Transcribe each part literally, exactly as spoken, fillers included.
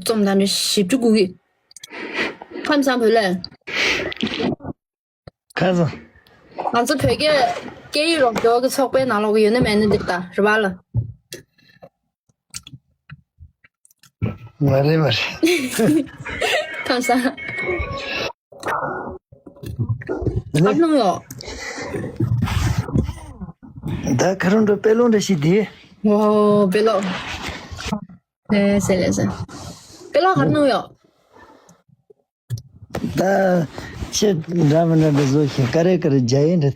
རྩོམ་དང་འདྲ་ཞིབ་ཕྲ་དགོས་ཀྱི། ཁམས་བཟང་བོད་ལས། ཁ་སང་། ང་ཚོ་བོད་སྐད་སྐད་ཡིག་སློབ་སྦྱོང་གི་ཚོགས་པའི་ནང་ལོགས་ཀྱི་ཡོད་ན་མེད་ན་འདི་ལྟ་རེད་པ་ལ། མ་རེད་མ་རེད། ཁམས་བཟང་། ཨ་ནུ་ཡོ། ད་ཁ་རུང་འགྲོ་དཔེ་ལོང་འདྲ་ཞིག་དེ། ཨོ་དཔེ་ལོང་། ལེ་སེ་ལེ་སེ། དཔེ་ལོང་ཁ་རུང་ཡོ། ད་ཆེ་འདྲ་མི་འདྲ་འདྲ་བཟོ་ཞིང་ཀ་རེ་ཀ་རེ་རྒྱ་ཡིན་འདྲ་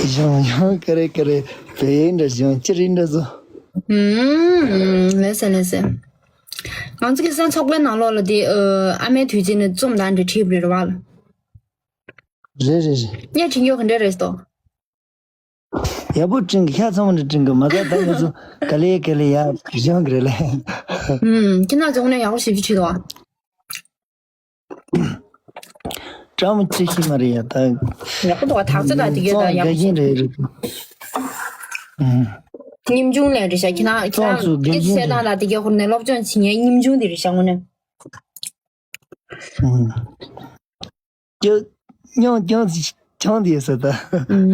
གཞུང་ཡང་ཀ་རེ་ཀ་རེ་བོད་ཡིན་འདྲ་གཞུང་ཅི་རིགས་འདྲ་བཟོ། ཨུམ། ལེ་སེ་ལེ་སེ། ང་ཚོ་ཁ་སང་ཚོགས་པའི་ནང་ལོགས་ལ་དེ་ཨ་མའི་དུས་ཆེན་ནས་རྩོམ་དང་འབྲེལ་ཁྲིད་རེད་བ། རེད་རེད་རེད། ངས་དྲན་རྒྱུ་ག་འདྲ་རེད་ཟེར་ཏོ། ཡག་པོ་དྲན་གི་ཤ་ཚ་མོ་འདྲ་དྲན་གི་མ་ད་ད་ང་ཚོ་ག་ལེ་ག་ལེ་ཡག་གཞུང་གི་རེད་ལེ། ཨུམ། ཁྱེད་རང་ཚོ་ངོ་ནས་ཡག་པོ་ཞེ་པོ་ཅིག་ཁྲིད་འདུག་ཨ། སྤྲང་མོ་ཅི་ཞིག་མ་རེད་ཡ་ད། ཡག་པོ་འདུག་ཨ་ཐག་ཚད་ད་དེ་གས་ད་ཡག་པོ་ཞིག་རེད་རེད། ཨུམ། ཉིན་ཆུང་ལས་རེད་ཤག་ཁྱེད་རང་ཁྱེད་རང་སྐད་ཆ་བཤད་སྟངས་ད་དེ་གས་ཧོར་ནས་སློབ་སྦྱོང་བྱེད་མཁན་ཉིན་ཆུང་དེ་རེད་ཤག་ངོ་ནས། ཨུམ། ཀྱ་སྙིང་རྐྱང་ཅིག་ཆང་དེ་ཟེར་ད། ཨུམ།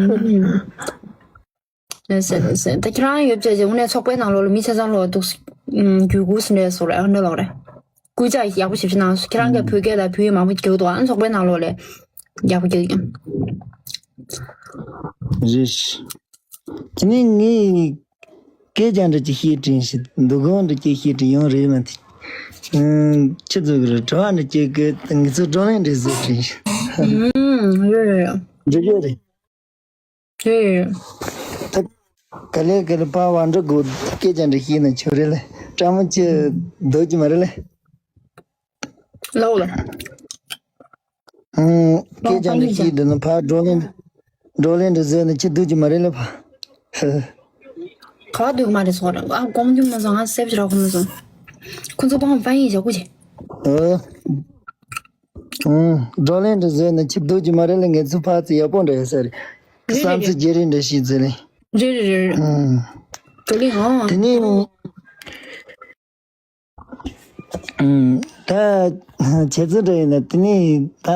ལགས་སེ་ལགས་སེ། ད་ཁྱེད་རང་ཡོད་ཚད་ཀྱི་དངོས་གནས་ཚོགས་པའི་ནང་ལོགས་ལ་མི་ཆ་ཚང་ལོག་འདུག་སེ་རྒྱུད་སྐུ་སེ་འདྲ་སོགས་རེད་ཨ་འདྲ་ལོག་རེད། སྐུལ་ལྕག་ཡག་པོ་ཞིབ་ཞིབ་གནང་སོང་ཁྱེད་རང་གིས་བོད་སྐད་དང་བོད་ཡིག་མང་པོ་རྒྱག་འདུག་ཨ་ཚོགས་པའི་ནང་ལོགས་ལ་ཡག་པོ་རྒྱག་ཀྱང་། རེད། དེ་ནས་ངས་སྐད་ཆ་འདྲ་ཅིག་བཤད་དྲན་ཞིག་འདུག་གོང་འདྲ་ཅིག་བཤད་དྲན་ཡོང་རེད་མ་དེ། ཁྱེད་ཚོ་གི་དྲི་བ་འདྲ་ཅིག་གི་ངེད་ཚོ་བགྲོ་གླེང་འདྲ་བཟོ་དྲན་ཞིག་ཡོད་རེད། འགྲིག་གི་རེད། ཧེ། ད་ག་ལེ་ག་ལེ་པ་བ་འགྲོ་དགོས་སྐད་ཆ་འདྲ་བཤད་ན་ཆོག་རེད་ལེ། སྤྲང་མོ་ཅི་འདོད་ཀྱི་མ་རེད་ལེ། ལའོ་ལ། ཨང་། སྐད་ཆ་འདྲ་བཤད་འདི་ན་ཕ་བགྲོ་གླེང་། བགྲོ་གླེང་འདྲ་བཟོས་ན་ཅི་འདོད་ཀྱི་མ་རེད་ལེ་ཕ། ག་འདོད་མ་རེད་སོང་ར་ཨ་གོང་རྒྱུ་མ་སོང་ང་སེབ་ཅི་ར་གོང་མ་སོང་། ཁོ་ཚོ་པང་པང་ཡིན་བཞག་གོ་ཅི། ཨོ། ཨང་། བགྲོ་གླེང་འདྲ་བཟོས་ན་ཅི་འདོད་ཀྱི་མ་རེད་ལེ། ངེད་ཚོ་ཕར་ཚུར་ཡག་པོ་འདྲ་ཡོད་ས་རེད། རེད་བསམ་རེད་ཚུལ་རེད། བརྗེ་རེས་འདྲ་ཞིག་བྱས་ལེ། རེད་རེད་རེད་རེད། ཨང་། བགྲོ་གླེང་ཨང་། དེ་ནས་ཨང་། ད་བྱས་ཙང་འདྲ་ཡིན་ན་དེ་ནས་ད་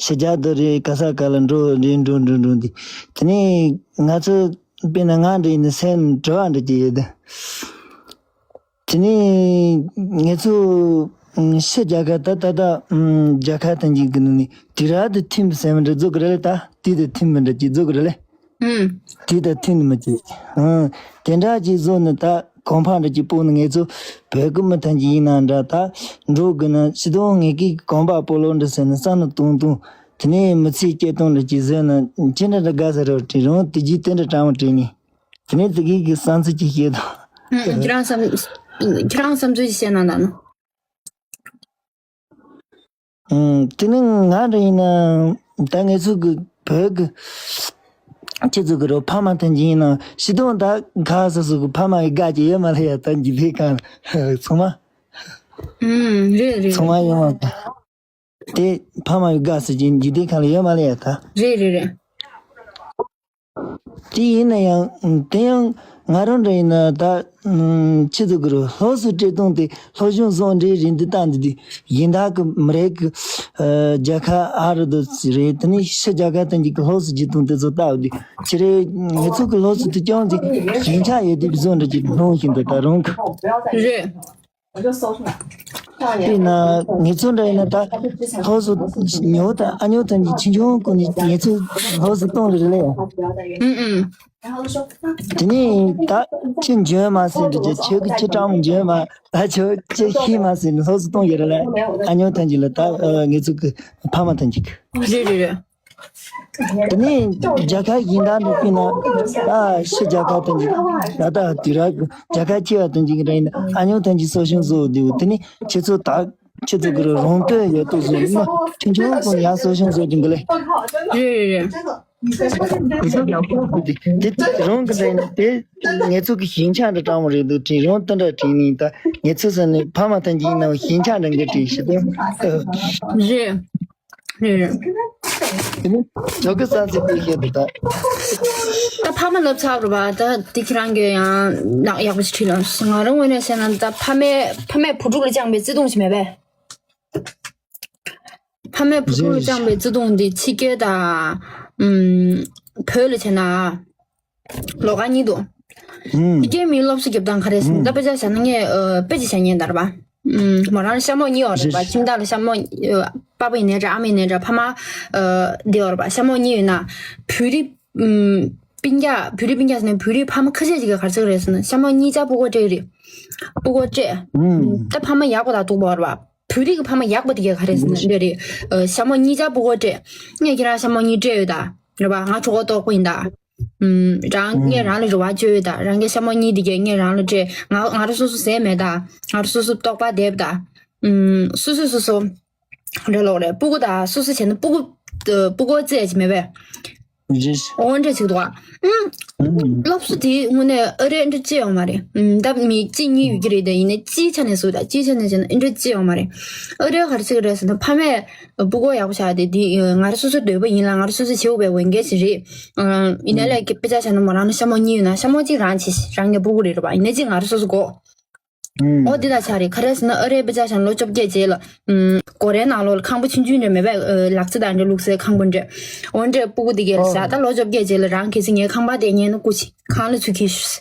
ཕྱི་རྒྱལ་དུ་རེད་ག་ས་ག་ལ་འགྲོ་རེད་འགྲོ་འགྲོ་འགྲོ་འདི་དེ་ནས་ང་ཚོ་དཔེར་ན་ང་འདྲ་ཡིན་ན་སེམས་དྲི་བ་འདྲ་ཅིག་ཡོད་དེ། དེ་ནས་ངེད་ཚོ་ཕྱི་རྒྱལ་ཁབ་ད་ད་ལྟ་རྒྱལ་ཁབ་དང་གཅིག་གི་ནང་ནས་དུས་རབས་དང་མཐུན་པའི་ཟེར་བ་འདྲ་བཟོ་གི་རེད་ལེ། ད་དུས་དང་མཐུན་པ་འདྲ་ཅིག་བཟོ་གི་རེད་ལེ། ཨུམ། དུས་དང་མཐུན་ནི་མ་བྱེད། ཨང་། དེ་འདྲ་ཅིག་བཟོ་ནི་ད་གོང་འཕང་འདྲ་ཅིག་སྤོ་ནི་ངེད་ཚོ་བོད་ཀྱི་མི་ཐམས་ཅད་ཡིན་ན་འདྲ་ད་འགྲོ་དགོས་ན་སྤྱི་དོན་ངེད་ཀྱི་གོམ་པ་སྤོ་ལོ་འདྲ་ཟེར་ནི་བསམ་བློ་གཏོང་གཏོང་དེ་ནས་མི་ཚེ་སྐྱེལ་གཏོང་འདྲ་ཅིག་བཟོས་ན་ཅི་འདྲ་འདྲ་དགའ་ས་རེད་དྲན་རུང་དེ་རྗེས་དེ་འདྲ་དྲང་བ་དྲན་ནི། དེ་ནས་དེ་གའི་གི་བསམ་ཚུལ་ཅིག་བཤད་དང་། ཨུམ། ཁྱེད་རང་བསམ་ཁྱེད་རང་བསམ་ཚུལ་ཅིག་བཤད་གནང་དང་ན། ཨུམ། དེ་ནི་ང་འདྲ་ཡིན་ན་ད་ངེད་ཚོ་གི་བོད་གི་ཁྱེད་ཚོ་གི་རོ་ཕ་མ་ཐམས་ཅད་ཡིན་ན་སྤྱི་དོན་ད་ག་ས་སུ་གི་ཕ་མ་གི་དགའ་ཅིག་ཡོད་མ་རེད་ཡ། ད་འཇིག་རྟེན་གང་ཚང་མ། ཨུམ། རེད་རེད། ཚང་མ་ཡོང་བ་དང་། དེ་ཕ་མ་ཡི་དགའ་ཟེར་གྱི་འཇིག་རྟེན་ཁམས་ལ་ཡོད་མ་རེད་ཡ་ད། རེད་རེད་རེད། དེ་ཡིན་ན་ཡང་དེ་ཡང་ང་རང་འདྲ་ཡིན་ན་ད་ཨུམ། ཆི་ཟེར་གི་རེད། སློབ་གསོ་སྤྲད་སྟངས་དེ་སློབ་སྦྱོང་བཟོ་འདྲའི་རིན་དེ་བཏང་འདི་དེ་ཡིན་ད་གི་མི་རེད་གི། ཨ། རྒྱལ་ཁབ་ཨ་རི་དུ་རེད། དེ་ནས་ཕྱི་རྒྱལ་ཁབ་དང་གི་སློབ་གསོ་བྱེད་སྟངས་དེ་ཚོ་ལྟ་བ་དེ་ཅི་རེད། ང་ཚོ་གི་སློབ་གསོ་དེ་ཅང་དེ་ཞན་ཆ་ཡོད་དེ་བཟོ་འདྲ་ཅིག་མཐོང་བཞིན་དུ་ད་རུང་གི། རེད། དེས་ན་ངེད་ཚོ་འདྲ་ཡིན་ན་ད་སློབ་གསོ་ཉོ་དང་ཨ་ཉོ་དང་གི་ཆུང་ཆུང་ཀུན་ནས་ངེད་ཚོ་སློབ་གསོ་གཏོང་རེ་རེ་ལས། ཨུམ་ཨུམ། དེ་ནས་ད་ཁྱི་འཇོན་མ་ཟེར་འདྲ་ཅིག་ཁྱོད་ཀྱི་ཁྱི་སྤྲང་མོ་འཇོན་མ་ད་ཁྱོད་ཁྱི་ཤི་མ་ཟེར་ནས་སློབ་གསོ་གཏོང་ཡོད་རེད་ལ། ཨ་ཉོ་ཐམས་ཅད་ལ་ད་ངེད་ཚོ་གི་ཕ་མ་ཐམས་ཅད་གི། རེད་རེད་རེད། དེ་ནས་རྒྱལ་ཁབ་གཞན་དག་འགྲོ་དུས་ན་ད་ཕྱི་རྒྱལ་ཁབ་དང་གཅིག་ད་ལྟ་དུས་རབས་ཀྱི་རྒྱལ་ཁབ་ཆེ་བ་དང་གཅིག་རེད་ན་ཨ་ཉོ་ཐམས་ཅད་གསོ་སྐྱོང་བཟོ་འདུག་དེ་ནས་ཁྱེད་ཚོ་ད་ཁྱེད་ཚོ་གི་རོང་དོད་ཡོད་དུ་བཟོ་ནི་མ་ཆུང་ཆུང་ཀུན་ཡར་གསོ་སྐྱོང་བཟོ་རྒྱུ་འདི་ལས། རེད་རེད་རེད། དེ་རང་གི་འདྲ་ཡིན་ན་དེ་ངེད་ཚོ་གི་ཞན་ཆ་འདྲ་དྲང་མོ་རེད་འདུག་དྲིན་རང་དེ་འདྲ་དྲིན་ནི་ད་ངེད་ཚོ་ཟེར་ནས་ཕ་མ་ཐམས་ཅད་ཡིན་ནའང་ཞན་ཆ་འདྲ་འགའ་དྲིན་ཞིག་དང་། རེད། རེད་རེད། དེ་ནི་ཇོ་གི་བསམ་ཚུལ་དེ་བཤད་འདུག་ད། ད་ཕ་མ་ལབ་ཚར་རེད་པ། ད་དེ་ཁྱེད་རང་གིས་ཡང་ཡག་པོ་ཞིག་བྲིས་ལ། ང་རང་ངོས་ནས་བཤད་ན་ད་ཕ་མས་ཕ་མས་བུ་ཕྲུག་ལ་བཅངས་པའི་བརྩེ་དུང་ཞིག་མེད་པས། ཕ་མས་བུ་ཕྲུག་ལ་བཅངས་པའི་བརྩེ་དུང་འདི་ཕྱི་རྒྱལ་དང་། ཨུམ། བོད་ལ་བྱས་ན། ལོགས་ཀ་གཉིས་འདུག་ཕྱི་རྒྱལ་མིའི་སློབ་གསོ་རྒྱབ་སྟངས་ག་རེ་ཟེར་ན། ད་དཔེ་ཆ་བཞག་ན་ངས་ཨ་དཔེ་ཅིག་བཞག་ཉན་ད་ར་བ། ཨུམ། མོ་རང་ལ་ཤ་མོག་གཉིས་ཡོད་རེད་པ། ཁྱིམ་བདག་ལ་ཤ་མོག་ཨ་པ་ཕ་ཡིན་ནའི་འདྲ་ཨ་མ་ཡིན་ནའི་འདྲ་ཕ་མ་ཨ་འདི་ཡོད་རེད་པ། ཤ་མོག་གཉིས་ཡོད་ན་བོད་རིགས་ཨུམ། སྤུན་ཀྱག་བོད་རིགས་སྤུན་ཀྱག་ཟེར་ན་བོད་རིགས་ཕ་མ་ཁ་ཤས་ཅིག་གིས་ག་རེ་ཟེར་གི་རེད་ཟེར་ན། ཤ་མོག་གཉིས་ཆ་སྤུ་གུ་སྤྲད་རེད། སྤུ་གུ་སྤྲད། ད་ཕ་མ་ཡག་པ་དང་སྡུག་པ་ཡོད་རེད་པ། བོད་རིགས་ཀྱི་ཕ་མ་ཡག་པ་དེ་གས་ག་རེ་ཟེར་ན་འདི་རེད། ཨ་ཤ་མོག་གཉིས་ཆ་སྤུ་གུ་སྤྲད། ངས་ཁྱེད་རང་ཤ་མོག་གཉིས་སྤྲད་ཡོད་ད། རེད་པ། ང་གྲོད་ཁོག་ལྟོགས་པ་ཡིན་ད། ཨུམ། རང་ངས་རང་ལ་རེ་བ་བཅོལ་ཡོད་ད། རང་གི་ཤ་མོག་གཉིས་དེ་གས་ངས་རང་ལ་སྤྲད། ང་ང་རང་སོ་སོ་ཟས་མེད་ད། ང་རང་སོ་སོ་ལྟོགས་པ་བསྡད་ད། ཨུམ། སོ་སོ་སོ་སོ། འདྲ་ལོག་རེད། སྤུ་གུ་དང་སོ་སོ་བྱས་ན་སྤུ་གུ་ཨ་སྤུ་གུ་བཙས་ཀྱི་མེད་པས། འོ་འདྲ་ཅིག་འདུག་ཨ། ཨུམ། སློབ་གསོ་དེ་དངོས་གནས་ཨ་རིར་འདྲ་ཅི་ཡོད་མ་རེད། ཨུམ། ད་མི་གཅིག་གཉིས་ཡོད་ཀྱི་རེད་དེ། ཡིན་ནའི་སྤྱིའི་ཆ་ནས་བཟོས་ད་སྤྱིའི་ཆ་ནས་བྱས་ན་འདྲ་ཅི་ཡོད་མ་རེད། ཨ་རིར་ག་རེ་ཟེར་གི་རེད་ཟེར་ན་ཕ་མས་སྤུ་གུ་ཡག་པོ་བྱ་དེ་དེ་ང་རང་སོ་སོའི་འདོད་པ་ཡིན་ལ་ང་རང་སོ་སོས་བྱེད་དགོས་པའི་འོས་འགན་ཞིག་རེད། ཨ། ཡིན་ནའི་ལས་ཀྱི་དཔེ་ཆ་བཞག་ན་མོ་རང་ལ་ཤ་མོག་གཉིས་ཡོད་ན་ཤ་མོག་གཅིག་རང་བྱེད། རང་གི་སྤུ་གུ་རེད་རེད་པ། ཡིན་ནའི་གཅིག་ང་རང་སོ་སོ་དགོས། ཨོ་འདི་ལ་ཆགས་རེད། ག་རེ་ཟེར་ན་ཨ་རིའི་དཔེ་ཆ་བཞག་ན་ལོ་བཅོ་བརྒྱད་རྗེས་ལ། ཨུམ། སྒོ་རའི་ནང་ལོགས་ལ་ཁང་པ་ཆུང་ཆུང་འདྲ་མེད་པས། ཨ། ལག་རྩེད་དང་འདྲ་བླུགས་སའི་ཁང་པ་འདྲ། འོ་འདྲས་སྤུ་གུ་འདི་གས་ལ་བཞག་ད་ལོ་བཅོ་བརྒྱད་རྗེས་ལ་རང་གལ་སྲིད་ངའི་ཁང་པ་དེ་ཉལ་ན་སྐུ་མཁྱེན་ཁང་གླ་ཚུར་འཁྱེར་ཤོག་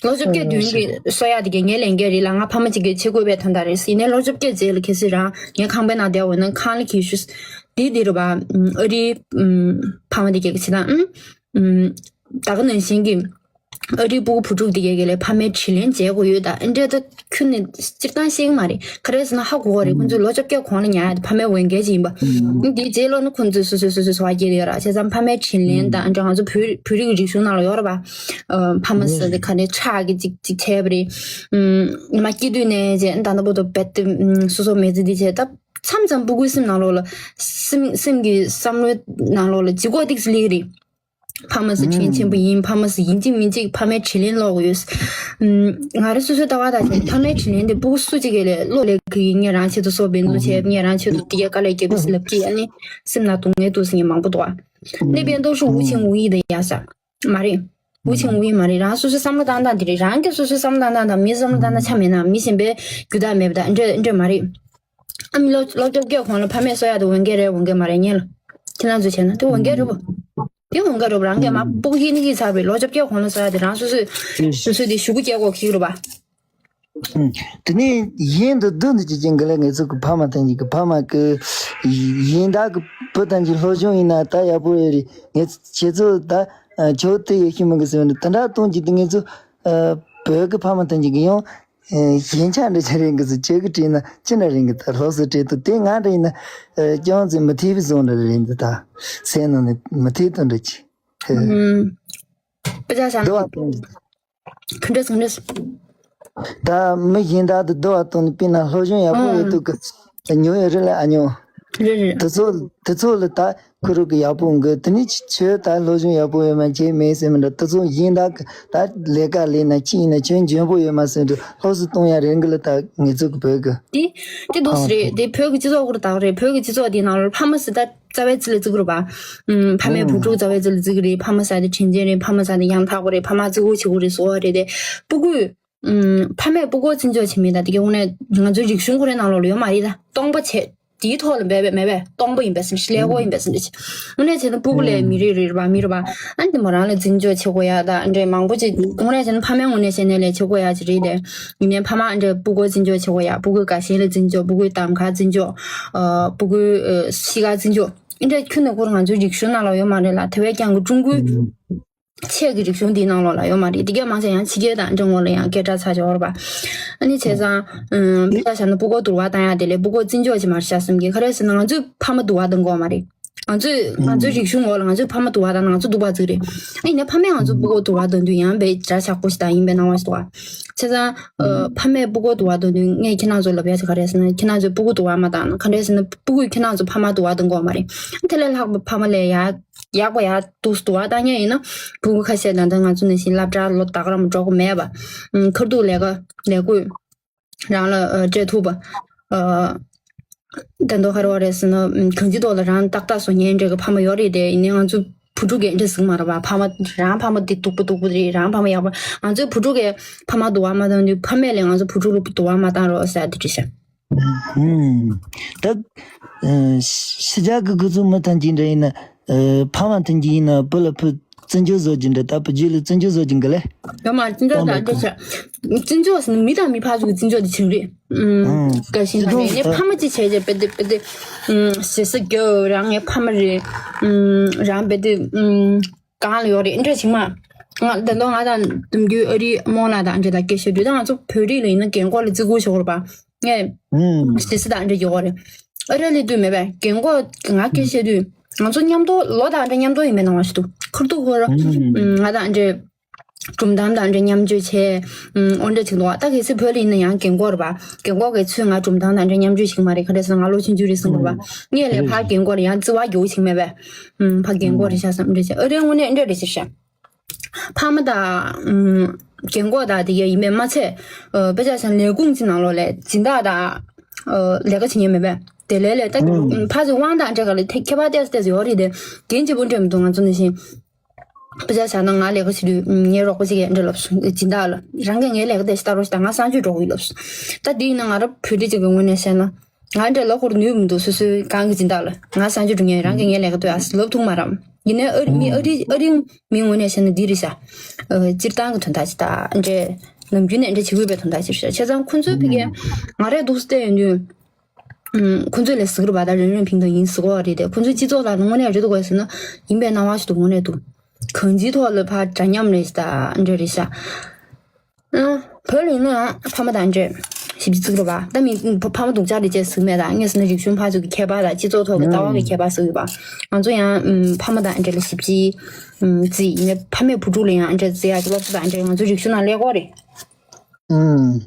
ལོ་བཅོ་བརྒྱད་བདུན་གྱི་གསོ་ཡག་དེ་གས་ངའི་ལས་འགན་རེད་ལ་ང་ཕ་མ་གཅིག་གིས་བྱེད་དགོས་པའི་དོན་དག་རེད། ཡིན་ནའི་ལོ་བཅོ་བརྒྱད་རྗེས་ལ་གལ་སྲིད་རང་ངའི་ཁང་པའི་ནང་བསྡད་འོས་ན་ཁང་གླ་འཁྱེར་ཤོག་འདི་འདི་རུ་བ། ཨ་རིའི་ཕ་མ་འདི་གས་ཀྱི་བྱེད་སྟངས། ད་ག་ནང་བཞིན་གྱི། ཨ་རིའི་སྤུ་གུ་བུ་ཕྲུག་འདི་གས་ཀྱི་ལས་ཕ་མའི་དྲིན་ལན་འཇལ་དགོས་ཡོད་ད། ཨ་འདྲས་ད་ཁྱོན་ནས་སྤྱིར་བཏང་ཤེས་ཀྱི་མ་རེད། ག་རེ་ཟེར་ན་ཧ་གོ་གི་རེད། ཁོང་ཚོས་ལོ་བཅོ་བརྒྱད་གོང་ལ་ཉར་ཡག་དེ་ཕ་མའི་འོས་འགན་ཅིག་ཡིན་པ། འདིའི་རྗེས་ལོ་ནི་ཁོང་ཚོས་སོ་སོས་སོ་སོའི་འཚོ་བ་སྐྱེལ་གི་ཡོད་ར། བྱས་ཙང་ཕ་མའི་དྲིན་ལན་དང་ཨ་འདྲས་ང་ཚོ་བོད་བོད་རིགས་རིག་གཞུང་ནང་ལ་ཡོད་ར་བ། ཨ་ཕ་མ་ཟེར་དེ་ག་ནས་ཁྲག་གི་ཅིག་ཅིག་བྱས་པ་རེད། ཨ་ཉི་མ་སྐྱེས་དུས་ནས་བྱས་ད་ལྟ་བར་དུ་རྦད་དེ་སོ་སོ་མི་ཚེ་འདི་བྱས་ད་མཚམས་མཚམས་སྤུ་གུའི་སེམས་ནང་ལོགས་ལ། སེམས་སེམས་ཀྱི་བསམ་བློའི་ནང་ལོགས་ལ་ལྗིད་ཁོག་ཏིག་ཙམ་སླེབས་ཀྱི་རེད། ཕ་མ་ཟེར་དྲིན་ཆེན་པོ་ཡིན། ཕ་མ་ཟེར་ཡིན་གཅིག་མིན་གཅིག་ཕ་མའི་དྲིན་ལན་ལོག་དགོས་ཡོད། ང་རང་སོ་སོའི་ལྟ་བ་དང་བྱས་ན་ཕ་མའི་དྲིན་ལན་དེ་སྤུ་གུ་སུ་གཅིག་གིས་ལས་བློ་ལས་ཀྱི་ཡིན། ངས་རང་ཆེད་དུ་གསོ་སྤེལ་འདུག་བྱས། ངས་རང་ཆེད་དུ་དེ་གའི་དཀའ་ལས་རྒྱབ་ཀྱི་ཟེར་ལབ་ཀྱི་ཨ་ནི་སེམས་ནང་སྡུག་བསྔལ་འདུག་ཟེར་མཁན་མང་པོ་འདུག་ཨ། ནི་བན་ཏོ་ཧྲུ་ཝུ་ཆིང་ཝུའུ་ཡི་དང་ཡ་ས་མ་རེད། ཝུ་ཆིང་ཝུའུ་ཡི་མ་རེད། རང་སོ་སོའི་བསམ་བློ་བཏང་སྟངས་དེ་རེད། རང་གི་སོ་སོའི་བསམ་བློ་བཏང་སྟངས་དང་མིའི་བསམ་བློ་བཏང་སྟངས་ཆ་མེད་ན་མི་གཞན་པའི་རྒྱུ་དག་མེད་པ་དང་འདྲ་འདྲ་མ་རེད། ཨ་མི་ལོ་ལོ་བཅོ་བརྒྱད་གོང་ལ་ཕ་མས་གསོ་ཡག་དེ་འོས་འགན་རེད། འོས་འགན་མ་རེད་ཉན་ལ། ཁྱེད་རང་ཚོས་བྱས་ན་དེ་འོས་འགན་རེད་པ། དེ་འོས་འགན་རེད་པ། རང་གིས་མ་སྤུ་གུ་ཡིན་ནི་གིས་ཚར་བའི་ལོ་བཅོ་བརྒྱད་གོང་ལ་གསོ་ཡག་དེ་རང་སོ་སོས་སོ་སོས་དེ་ཞུ་གུ་སྐྱེལ་དགོས་ཁེག་རེད་པ། དེ་ནས་ཡིན་འདི་སྡུག་འདི་ཅི་ཅིག་གི་ལས་ངེད་ཚོ་གི་ཕ་མ་ཐམས་ཅད་ཀྱི་ཕ་མ་གི་ཡིན་བདག་གི་བུ་ཐམས་ཅད་སློབ་སྦྱོང་ཡིན་ན་ད་ཡག་པོ་ཡོད་རེད། ངེད་ཁྱེད་ཚོ་ད་ཇོ་དེ་ཡོད་ཤི་མི་གི་ཟེར་ནས་དེ་འདྲ་གཏོང་གི་འདུག་ངེད་ཚོ་བོད་གི་ཕ་མ་ཐམས་ཅད་ཀྱི་ཡང་ཞན་ཆ་འདྲ་ཅིག་རེད་གི་ཟེར། ཁྱེད་ཀྱི་བྲིས་ན་ཅི་འདྲ་རེད་གི། ད་སློབ་གསོ་སྤྲད་དུས་དེ་ང་འདྲ་ཡིན་ན་ཅུང་ཙམ་མི་ཐེ་བའི་བཟོ་འདྲ་རེད་འདུག་ད་སེམས་ནང་ནས་མི་ཐེ་དོན་འདྲ་ཅིག་ཨུམ། དཔེ་ཆ་བཞག་ན་འདུག་བ། དེ་འདྲ་ཟེར་འདྲ། ད་མི་གཞན་དག་ཏུ་བསྡུ་བ་དང་དཔེར་ན་སློབ་སྦྱོང་ཡག་པོ་ཡོད་དུས་ཀྱི་ཉོ་ཡོད་རེད་ལ་ཨ་ཉོ། རེད་རེད། དེ་ཚོ་དེ་ཚོ་ལ་ད་ཁུ་རུ་གི་ཡག་པོ་འགི། དེ་ནི་ཆོས་ད་སློབ་སྦྱོང་ཡག་པོ་ཡོད་མ་བྱས་མེད་ཟེར་མི་འདྲ། དེ་ཚོ་གཞན་དག་གི་ད་ལས་ཀ་ལས་ན་ཅི་ཡིན་ན་ཆོས་འཇོན་པོ་ཡོད་མ་ཟེར་འདྲ་སློབ་གསོ་གཏོང་ཡ་རེད་འགི་ལ། ད་ངེད་ཚོ་གི་བོད་གི་དེ་དེ་འདུག་སེ་རེད། དེ་བོད་ཀྱི་སྤྱི་ཚོགས་ཁུར་དག་རེད། བོད་ཀྱི་སྤྱི་ཚོགས་དེ་ནང་ལ་ཕ་མ་ཟེར་ད་རྩ་བའི་རྩེ་ལ་བརྩི་གི་རེད་པ། ཨུམ། ཕ་མས་བུ་ཕྲུག་རྩ་བའི་རྩེ་ལ་བརྩི་གི་རེད། ཕ་མ་ཟེར་དེ་དྲིན་ཅན་རེད། ཕ་མ་ཟེར་དེ་ཡང་དག་པོ་རེད། ཕ་མ་བརྩི་བཀུར་བྱེད་དགོས་རེད་ཟེར་བ་རེད་དེ། སྤུ་གུས། ཨུམ། ཕ་མས་སྤུ་གུར་བརྩི་འཇོག་བྱེད་མིན་ད་དེ་གའི་དངོས་གནས་ང་ཚོའི་རིག་གཞུང་ཁོ་རའི་ནང་ལོགས་ལ་ཡོད་མ་རེད་ད། སྟོང་པ་བྱས་དེའི་ཐོག་ལ་འབད་པས་མེད་པས་སྟོང་པ་ཡིན་པས་ཟེར་ལས་སྒོ་ཡིན་པས་ཟེར་འདྲ་བྱེད། དངོས་གནས་བྱས་ན་སྤུ་གུ་ལས་མི་རིགས་རེད་པ་མི་རེད་པ། ཨ་ནི་དེ་མོ་རང་ལ་བརྩི་འཇོག་བྱེད་དགོས་ཡ་ད་འདྲ་མང་པོ་ཅིག་དངོས་གནས་བྱས་ན་ཕ་མའི་ངོས་ནས་བཤད་ན་ལས་བྱེད་དགོས་ཡ་ཅིག་རེད་དེ། ཡིན་ནའི་ཕ་མ་འདྲ་སྤུ་གུར་བརྩི་འཇོག་བྱེད་དགོས་ཡ། སྤུ་གུའི་དགའ་ཞེན་ལ་བརྩི་འཇོག་སྤུ་གུའི་གདམ་ཁར་བརྩི་འཇོག་ཨ། སྤུ་གུའི་ཨ། གཤིས་ཀར་བརྩི་འཇོག་འདི་འདྲ་ཁྱོན་ནས་ཁོ་རང་ང་ཚོའི་རིག་གཞུང་ནང་ལ་ཡོད་མ་རེད་ལ། དེ་བས་ཀྱང་གི་ཀྲུང་གོའི་ཆེད་ཀྱི་རིག་གཞུང་འདིའི་ནང་ལོགས་ལ་ཡོད་མ་རེད། དེ་གས་མང་ཆེ་ཡང་ཕྱི་རྒྱལ་དང་འདྲ་ངོ་ལ་ཡང་སྐད་གྲགས་ཚ་ཆེ་བ་རེད་པ། ཨ་ནི་བྱས་ཙང་ཨ། དཔེ་ཆ་བཞག་ན་སྤུ་གུར་དུར་བ་བཏང་ཡ་དེ་ལས་སྤུ་གུར་བརྩི་འཇོག་ཅིག་མ་རེད་ཤག་བསམ་གི། ག་རེ་ཟེར་ན་ང་ཚོས་ཕ་མ་དུར་བ་གཏོང་གི་ཡོད་མ་རེད། ང་ཚོས་ང་ཚོའི་རིག་གཞུང་འོག་ལ་ང་ཚོས་ཕ་མ་དུར་བ་དང་ང་ཚོ་སྡུག་པ་བརྩི་གི་རེད། ཨ་ཡིན་ནའི་ཕ་མས་ང་ཚོ་སྤུ་གུར་དུར་བ་གཏོང་དུས་ཡང་དཔེ་འདྲ་ཆགས་པོ་ཞིག་དང་ཡིན་པའི་སྣང་བ་ཞིག་འདུག་བ། བྱས་ཙང་ཨ། ཕ་མས་སྤུ་གུར་དུར་བ་གཏོང་དུས་ངས་ཁྱེད་རང་ཚོ་ལབ་ཡ་ཞིག་ག་རེ་ཟེར་ན་ཁྱེད་རང་ཚོས་སྤུ་གུ་དུར་བ་མ་བཏང་ན། ག་འདྲ་ཟེར་ན་སྤུ་གུས་ཁྱེད་རང་ཚོ་ཕ་མ་དུར་བ་གཏོང་གི་ཡོད་མ་རེད། དེ་ལས་ལྷག་པའི་ཕ་མ་ལས་ཡག་ཡག་པ་ཡག་འདུག་སེ་དུར་བ་བཏང་མཁན་ཡིན་ན་སྤུ་གུ་ཁ་ཤས་ད་ལྟ་ང་ཚོ་ནང་བཞིན་སློབ་གྲྭར་ལོ་ད་ག་རང་འགྲོ་གི་མེད་པ། ཨ། ཁ་ཐུག་ལས་ཀ་ལས་ཁུར། རང་ལ་ཨ། སྤྲད་ཐུབ་པ། ཨ། ད་དུང་ག་རེ་བ་རེད་ཟེར་ན་གང་ཅིའི་ཐོག་ལ་རང་ཏག་ཏག་བཟོ་མཁན་འདྲ་གི་ཕ་མ་ཡོད་རེད་དེ། ཡིན་ནའི་ང་ཚོ་བུ་ཕྲུག་གིས་འདྲ་ཟེར་གི་མ་རེད་པ། ཕ་མ་རང་ཕ་མ་འདི་སྡུག་པོ་སྡུག་པོ་རེད། རང་ཕ་མ་ཡག་པོ། ང་ཚོའི་བུ་ཕྲུག་གིས་ཕ་མ་དུར་བ་མ་བཏང་དུས་ཕ་མས་ལས་ང་ཚོ་བུ་ཕྲུག་ལ་དུར་བ་མ་བཏང་རོགས་ཟེར་དེ་འདྲ་བཤད། ཨུམ། ད་ ཨ། ཕྱི་རྒྱལ་གི་ཁོ་ཚོ་མི་ཐོན་གྱི་འདྲ་ཡིན་ན། ཨ། ཕ་མ་ཐོན་གྱི་ཡིན་ན་བུ་ལ་ཕུ་བརྩི་འཇོག་བཟོ་རྒྱུ་འདྲ། ད་བུ་རྒྱུད་ལ་བརྩི་འཇོག་བཟོ་རྒྱུ་འགི་ལེ། ཡོད་མ་བརྩི་འཇོག་ད་འདྲ་བྱ། བརྩི་འཇོག་ཟེར་ན་མི་དང་མི་ཕར་ཚུར་གྱི་བརྩི་འཇོག་དེ་བྱུང་རེད། ཨུམ། ཨུམ། དགའ་ཞིང་ལ་ངའི་ཕ་མ་ཅིག་བྱས་བྱས་བེ་དེ་བེ་དེ། ཨུམ། ཞེ་ས་རྒྱོ་རང་ངའི་ཕ་མ་རེད། ཨུམ། རང་བེ་དེ། ཨུམ། གང་ལ་ཡོད་རེད་འདྲ་ཞིག་མ། ང་ད་དུང་ང་དང་དུམ་རྒྱུད་ཨ་རིའི་རྨོ་ལགས་དང་འདྲ་དང་སྐད་ཆ་དུས་ད་ང་ཚོ་བོད་རིགས་ལ་ཡིན་ན་རྒན་གོག་ལ་བརྩི་བཀུར་ཞུ་དགོས་རེད་པ། ངས་ཨུམ། ཞེ་ས་དང་འདྲ་ཡོད་རེད། ཨ་རི་ལ་དུས་མེད་པས་རྒན་གོག་ང་སྐད་ཆ་དུས་ང་ཚོ་མཉམ་དུ་ལོ་དང་འདྲ་མཉམ་དུ་ཡིན་པའི་སྣང་བ་ཞིག་འདུག་ཁུར་ཐུག་ཁོ་ར། ཨུམ། ང་དང་འདྲ། སྒྲུང་གཏམ་དང་འདྲ་མཉམ་སྤྱོད་བྱས། ཨུམ། འོ་འདྲ་ཅིག་འདུག་ད་གལ་སྲིད་བོད་ལ་ཡིན་ན་ཡང་རྒན་གོག་རེད་པ། རྒན་གོག་གི་ཚོས་ང་སྒྲུང་གཏམ་དང་འདྲ་མཉམ་སྤྱོད་བྱེད་ཀྱི་མ་རེད། ག་རེ་ཟེར་ན་ང་ལོ་ཆུང་ཆུང་རེད་གསུང་གི་རེད་པ། ངས་ལས་ཕར་རྒན་གོག་ལ་ཡང་བརྩི་བ་རྒྱུག་བྱེད་ཀྱི་མེད་པས། ཨུམ། ཕར་རྒན་གོག་རེད་ཤག་བསམ་འདྲ་བྱས། ཨ་རིའི་དངོས་གནས་འདྲ་རེད་ཤག་ཕ་མ་དང་། ཨུམ། རྒན་གོག་དང་དེ་ག་ཡིན་པས་མ་ཚད། ཨ། དཔེ་ཆ་བཞག་ན་ལས་ཁུངས་ཀྱི་ནང་ལོགས་ལ་སྦྱིན་བདག་དང་། ཨ། ལས་ཀ་བྱེད་མཁན་མེད་པས། དེ་ལས་ལས་ད་ཨུམ། ཕར་ཚུར་དབང་དང་འདྲ་ག་ལ་ཐད་ཁྱད་པར་ཏོག་ཙམ་ཏོག་ཙམ་ཡོད་རེད་དེ། རྒན་གཅིག་པུ་འདྲ་མི་འདུག་ང་ཚོ་ནང་བཞིན། དཔེ་ཆ་བཞག་ན་ང་ལས་ཀ་བྱེད་དུས་ངའི་རོགས་པ་གཅིག་གིས་འདྲ་ལབ་སོང་། སྦྱིན་བདག་ལ་རང་གིས་ངའི་ལས་ཀ་དེ་ཞིག་ལྟ་རོགས་ཞེས་ད་ང་གསང་སྤྱོད་འགྲོ་གི་ཡོད་ལབ་སོང་། ད་འདི་ཡིན་ན་ང་རང་བོད་རིགས་གཅིག་གི་ངོས་ནས་བཤད་ན། ང་འདྲ་ལབ་ཁོར་ནུས་མི་འདུག་སོ་སོའི་སྒང་གི་སྦྱིན་བདག་ལ་ང་གསང་སྤྱོད་འགྲོ་མཁན་རང་གིས་ངའི་ལས་ཀ་དེ་ཨ་ལབ་ཐུབ་མ་རེད། ཡིན་ནའི་ཨ་རི་མི་ཨ་རི་ཨ་རི་མི་ངོས་ནས་བཤད་ན་འདི་རེད་ཤག་ཨ། སྤྱིར་བཏང་གི་དོན་དག་ཅིག་ད་འདྲ་ནམ་རྒྱུན་ནས་འདྲ་བྱེད་དགོས་པའི་དོན་དག་ཅིག་རེད་ཤག་བྱས་ཙང་ཁོང་ཚོའི་ཕ་གིར་ང་རས་འདུག་སེ་བལྟས་ཡོང་དུས། ཨུམ། ཁོ་ཚོས་ལས་ཟེར་གི་རེད་པ། ད་རང་རང་ཕན་ཐོགས་ཡིན་ཟེར་གི་རེད་དེ། ཁོ་ཚོའི་སྤྱི་ཚོགས་ལ་དངོས་གནས་རེད་འདུག་གས་ཟེར་ན་ཡིན་པའི་སྣང་བ་ཞིག་འདུག་དངོས་གནས་འདུག་གང་ཅིའི་ཐོག་ལ་ཕར་འདྲ་མཉམ་རེད་ཤག་ད་འདྲ་རེད་ཤག་ཨ། བོད་ལ་ཡིན་ན་ཡང་ཕ་མ་དང་འདྲ་ཞིབ་ཅིག་བརྩི་གི་རེད་པ། ད་མི་ཕ་མ་སྡུག་ཅག་རེད་ཅེས་ཟེར་གི་མེད། ད་ངས་ཟེར་ན་རིག་གཞུང་ཕར་ཚུར་གྱི་ཁྱད་པར་དང་སྤྱི་ཚོགས་ཐོག་གི་ལྟ་བ་གི་ཁྱད་པར་ཟེར་གི་ཡོད་པ། ང་ཚོ་ཡང་ཨུམ། ཕ་མ་དང་འདྲ་ལ་ཞིབ་ཅིག་ཨུམ། བརྩི། ཡིན་ན་ཕ་མས་བུ་ཕྲུག་ལ་ཡང་འདྲ་བརྩི་ཡག་གི་སློབ་གསོ་དང་འདྲ་ང་ཚོ་རིག་གཞུང་ནང་སླེབས་ཀྱི་ཡོད་རེད། ཨུམ།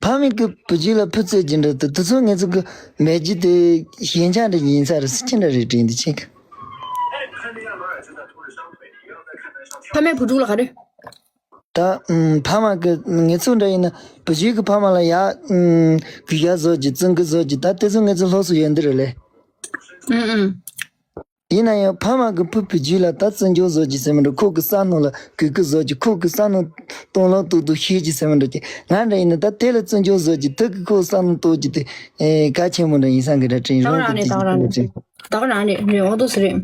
ཕ་མས་ཀྱི་བུ་རྒྱུད་ལ་ཕུ་བཙུགས་ཀྱི་འདྲ་དེ་དེ་ཚོ་ངེད་ཚོ་གི་མེས་རྒྱུད་དེ་ཞན་ཆ་འདྲ་ཡིན་ས་རེད། སུ་ཅི་འདྲ་རེད་དྲན་དུ་ཆེ་གི། ཕ་མས་བུ་ཕྲུག་ལ་ག་རེ། ད་ཨུམ། ཕ་མ་གི་ངེད་ཚོ་འདྲ་ཡིན་ན་བུ་རྒྱུད་ཀྱི་ཕ་མ་ལ་ཡ་ཨུམ། གུས་ཞབས་བཟོ་རྒྱུ་བརྩི་འཇོག་བཟོ་རྒྱུ་ད་དེ་ཚོ་ངེད་ཚོ་སློབ་གསོ་ཡོད་འདི་རེད་ལེ། ཨུམ་ཨུམ། ཡིན་ན་ཡང་ཕ་མ་གི་ཕུ་བུ་རྒྱུད་ལ་ད་བརྩི་འཇོག་བཟོ་རྒྱུ་ཟེར་མི་འདྲ། ཁོ་གི་བསམ་ནོར་ལ་གུས་བཀུར་བཟོ་རྒྱུ། ཁོ་གི་བསམ་ནོར་སྟོང་ལོག་ཏུག་ཏུག་ཤེས་རྒྱུ་ཟེར་མི་འདྲ་གི། ང་འདྲ་ཡིན་ན་ད་དེ་ལ་བརྩི་འཇོག་བཟོ་རྒྱུ་དེ་གི་ཁོ་གི་བསམ་ནོར་རྟོགས་རྒྱུ་དེ་ཨེ་གལ་ཆེན་པོ་འདྲ་ཡིན་བསམ་གི་འདྲ་དྲན། རང་རང་རེད། ད་ག་རང་རེད། ད་ག་རང་རེད། རེད། འོ་འདུག་སེ་རེད།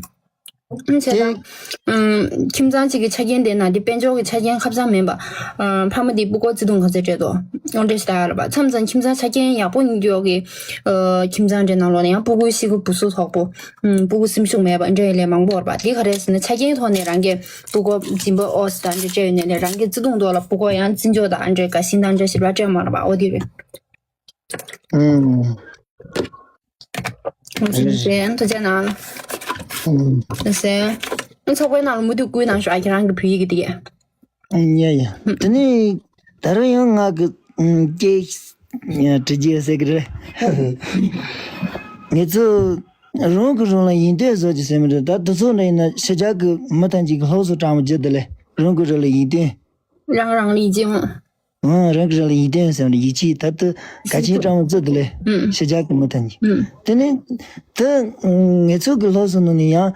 ཨུམ། བྱས་ཙང་། ཨུམ། ཁྱིམ་ཚང་གཅིག་གི་ཆ་རྐྱེན་དེ་ན་དེ་དཔལ་འབྱོར་གྱི་ཆ་རྐྱེན་ཁ་བྱང་མིན་པ། ཨ། ཕ་མ་དེ་སྤུ་གུ་བརྩེ་དུང་ག་ཚོད་སྤྲད་དོ། འོ་འདྲ་ཞིག་ད་ཡོད་རེད་པ། མཚམས་མཚམས་ཁྱིམ་ཚང་ཆ་རྐྱེན་ཡག་པོ་ཡོད་ཀྱི། ཨ། ཁྱིམ་ཚང་འདྲ་ནང་ལོགས་ལ་ཡང་སྤུ་གུ་གཤིས་ཀ་སྦུག་སུ་དོག་པོ། ཨུམ། སྤུ་གུ་སེམས་ཤུགས་མེད་པ་འདྲ་ཡོད་ལས་མང་པོ་ཡོད་རེད་པ། དེ་ག་རེ་ཟེར་ན་ཆ་རྐྱེན་ཐོག་ནས་རང་གི་སྤུ་གུ་སྦྱིན་པ་ཨོ་སི་དང་འདྲ་སྤྲད་ཡོད་ནས་ལས་རང་གི་བརྩེ་དུང་ཐོག་ལ་སྤུ་གུ་ཡང་བརྩི་འཇོག་དང་འདྲ་དགའ་ཞེན་དང་འདྲ་ཞིག་ར་སྤྲད་མ་རེད་པ། འོ་དེ་རེད། ཨུམ། ཐུགས་རྗེ་གནང་། ཨུམ། ལགས་སེ། ཚོགས་པའི་ནང་ལ་མུ་མཐུད་བསྐུལ་གནང་ཤོག་ཨ། ཁྱེད་རང་གི་བོད་ཡིག་གི་དེ། ཨུམ། ཡ་ཡ། དེ་ནས་ད་རུང་ཡང་ང་གི་ཨུམ། སྐད་ཡ་དྲི་རྒྱུ་ཟེར་གི་རེད། ངེད་ཚོ་རང་གིས་རང་ལ་ཡིད་རྟོན་བཟོ་རྒྱུ་ཟེར་མི་འདྲ། ད་དེ་ཚོ་འདྲ་ཡིན་ན་ཕྱི་རྒྱལ་གི་མི་ཐམས་ཅད་ཀྱིས་སློབ་གསོ་དྲང་མོ་བརྒྱུད་དེ་ལས་རང་གིས་རང་ལ་ཡིད་རྟོན། རང་རང་ལ་ཡིད་རྟོན། ཨང་། རང་གིས་རང་ལ་ཡིད་རྟོན་ཟེར་བ་ནི་ཡིད་ཆེས། ད་ལྟ་གལ་ཆེན་སྤྲང་བོ་བརྩི་དེ་ལས། ཨུམ། ཕྱི་རྒྱལ་གྱི་མི་ཐམས་ཅད། ཨུམ། དེ་ནས་ད་ངེད་ཚོ་གི་སློབ་གསོ་ནང་ནས་ཡང་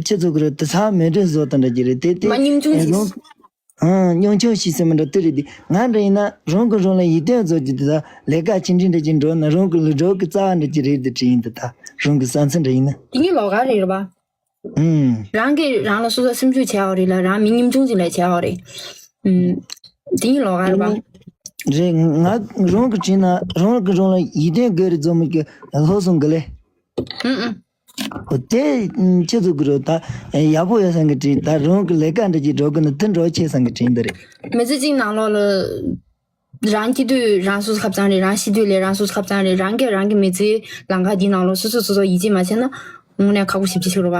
ཁྱེད་ཚོ་གི་རེད། དེ་ཚང་མེད་འདྲ་བཟོ་དང་འདྲ་གྱི་རེད་དེ། དེ་མ་ཉམ་ཆུང་ཞིག་རང་། ཨང་། ཉམ་ཆུང་ཞིག་ཟེར་མི་འདྲ་དེ་རེད་དེ། ང་འདྲ་ཡིན་ན་རང་གིས་རང་ལ་ཡིད་རྟོན་བཟོ་རྒྱུ་དེ་ད་ལས་ཀ་ཆུང་ཆུང་འདྲ་ཅིག་འགྲོ་ན་རང་གི་ལུས་སྒྲོལ་གི་རྩ་བ་འདྲ་ཅིག་རེད་དེ་དྲན་ཡིན་དེ། ད་རང་གི་བསམ་ཚུལ་འདྲ་ཡིན་ན། དེ་ཉིད་ལོགས་ཀ་རེད་པ། ཨུམ། རང་གིས་རང་ལ་སོ་སོ་སེམས་ཤུགས་བྱས་པ་རེད་ལ། རང་མི་ཉམ་ཆུང་ཅིག་ལས་བྱས་པ་རེད། ཨུམ། དེ་ཉིད་ལོགས་ཀ་རེད་པ། རེད། ང་རང་གི་དྲན་ན་རང་གིས་རང་ལ་ཡིད་རྟོན་དགོས་རེད་བཟོ་མི་གི་སློབ་གསོ་འགི་ལེ། ཨུམ་ཨུམ། འོ་དེ་ཁྱེད་ཚོ་གི་རེད། ད་ཡག་པོ་ཡོད་བསམ་གི་དྲན། ད་རང་གི་ལས་ཀ་འདྲ་ཅིག་འགྲོ་གི་ན་དེ་འགྲོ་ཆེ་བསམ་གི་དྲན་འདི་རེད། མི་ཚེ་གཅིག་ནང་ལོགས་ལ། རང་སྐྱིད་དུས་རང་སོ་སོ་ཁ་བྱང་རེད། རང་ཤི་དུས་ལས་རང་སོ་སོ་ཁ་བྱང་རེད། རང་གིས་རང་གི་མི་ཚེའི་ལམ་ཁ་འདི་ནང་ལོགས་སོ་སོ་སོ་སོ་ཡིད་ཆེས་མ་བྱས་ན་དངོས་གནས་ཁག་པོ་ཞེ་པོ་ཅིག་ཆགས་རེད་པ།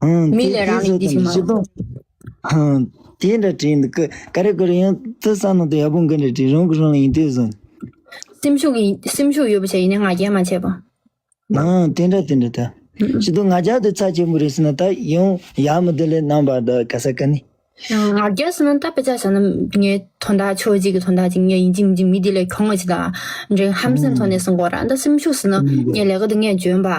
ཨང་། མི་ལས་རང་ལ་ཡིད་ཆེས་ཞིག་མ་རེད། ཨང་། དེ་འདྲ་དྲན་འདུག་གི། ག་རེ་ག་རེ་ཡང་དེ་བསམ་ནང་དུ་ཡག་པོ་འགི་འདྲ་དྲན། རང་གིས་རང་ལ་ཡིད་རྟོན་བཟོ། སེམས་ཤུགས་ཀྱི་སེམས་ཤུགས་ཡོད་པ་བྱས་ཡིན་ནའི་ང་རྒྱལ་མ་བྱས་པ། ཨང་། དེ་འདྲ་དེ་འདྲ་ད། ཨང་། ཅི་ཐུབ་ང་རྒྱལ་དེ་ཚ་ཆེན་པོ་རེད་ཟེར་ན་ད་ཡང་ཡག་མི་འདུག་ལས་རྣམ་པ་ད་ག་ས་ག་ནས། ང་རྒྱལ་ཟེར་ན་ད་དཔེ་ཆ་བཞག་ན་ངའི་དོན་དག་ཕྱོགས་གཅིག་གི་དོན་དག་ཅིག་ངས་ཡིན་གཅིག་མིན་གཅིག་མི་དེ་ལས་གྱོང་བ་ཅིག་དང་འདྲ་ཧམ་སེམས་ཐོག་ནས་གསུང་གི་ཡོད་ར། ད་སེམས་ཤུགས་ཟེར་ན་ངའི་ལས་ཀ་དེ་ངས་འཇོན་པ།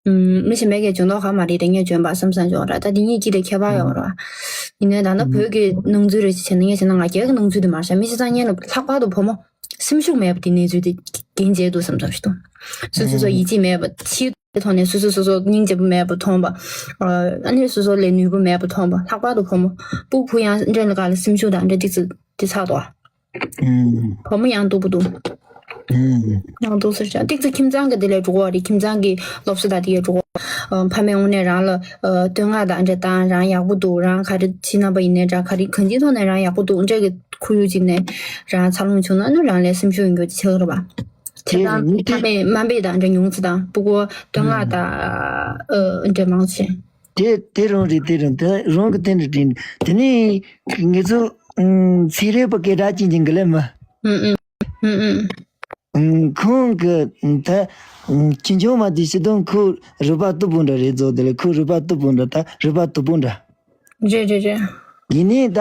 ཨུམ། མི་གཞན་པས་ཀྱང་འཇོན་མདོག་ཁ་མ་རེད་དེ་ངས་འཇོན་པ་བསམ་བསམ་འཇོག་ར། ད་དེ་གཉིས་ཀྱི་དེ་ཁྱད་པར་ཡོད་ར། ཡིན་ནའི་ད་ལྟ་བོད་ཀྱི་སྣང་ཚུལ་རེ་ཞིག་བྱས་ན། ངས་བྱས་ན་ང་རྒྱལ་གྱི་སྣང་ཚུལ་དེ་མ་བཤད། མི་སྤྱིར་བཏང་སྔོན་ལ་ལྷག་པར་དུ་བུ་མོ། སེམས་ཤུགས་མེད་པ་དེ་གནས་ཚུལ་དེ་རྐྱེན་བྱས་འདུག་བསམ་བསམ་ཞིག་འདུག་སོ་སོ་སོ་ཡིད་ཆེས་མེད་པ་ཕྱིའི་ཐོག་ནས་སོ་སོ་སོ་སོ་སྙིང་རྗེ་པོ་མེད་པ་མཐོང་བ། ཨ་ནི་སོ་སོ་ལས་ནུས་པ་མེད་པ་མཐོང་བ། ལྷག་པར་དུ་བུ་མོ་སྤུ་གུ་ཡང་འདྲེན་ལ་ག་ལ་སེམས་ཤུགས་དང་འདྲ་ཏིག་ཙི་དེ་ཚགས་འདུག་ཨ། ཨུམ། བུ་མོ་ཡང་སྡུག་པོ་འདུག་ཨུམ། ཡང་སྡུག་ཟེར་ཅག་ཏིག་ཙི་ཁྱིམ་ཚང་གི་དེ་ལས་འགྲོ་གི་རེད། ཁྱིམ་ཚང་གི་སློབ་གསོ་དང་དེ་ཡས་འགྲོ་གི། ཨ། ཕ་མས་དངོས་གནས་རང་ལ་ཨ་བསྟོད་བསྔགས་དང་འདྲ་བཏང་། རང་ཡག་པོ་འདུག་རང་ག་རེ་ཕྱི་ནང་པ་ཡིན་ནའི་འདྲ། ག་རེ་གང་ཅིའི་ཐོག་ནས་རང་ཡག་པོ་འདུག་འདྲ་གི་ཁོར་ཡུག་ཅིག་ནས་རང་འཚར་ལོངས་བྱུང་ན་ནི་རང་ལ་སེམས་ཤུགས་ཡོང་རྒྱུ་ཆེ་རེད་པ། དེ་དེ་དང་མི་དེ་ཕ་མས་དམའ་འབེབས་དང་འདྲ་ཉུང་ཙམ་དང་། སྤུ་གུ་བསྟོད་བསྔགས་དང་ཨ་འདྲ་མང་ཆེ། དེ་དེ་རང་རེད། དེ་རང་དེ་རང་གི་དེ་འདྲ་དྲན། དེ་ནས་ངེད་ཚོ་ཚན་རིག་པ་སྐད་གྲགས་ཅན་གྱི་འགི་ལེ་མ། ཨུམ་ཨུམ་ཨུམ་ཨུམ། ཁོང་གི་ད་ཁྱི་ཆུང་མ་དེ་ཤི་དོན་ཁོ་རུས་པ་སྟུག་པོ་འདྲ་རེད་ཟོ། དེ་ལ་ཁོ་རུས་པ་སྟུག་པོ་འདྲ། ད་རུས་པ་སྟུག་པོ་འདྲ། རེད་རེད་རེད། ཡིན་ནའི་ད་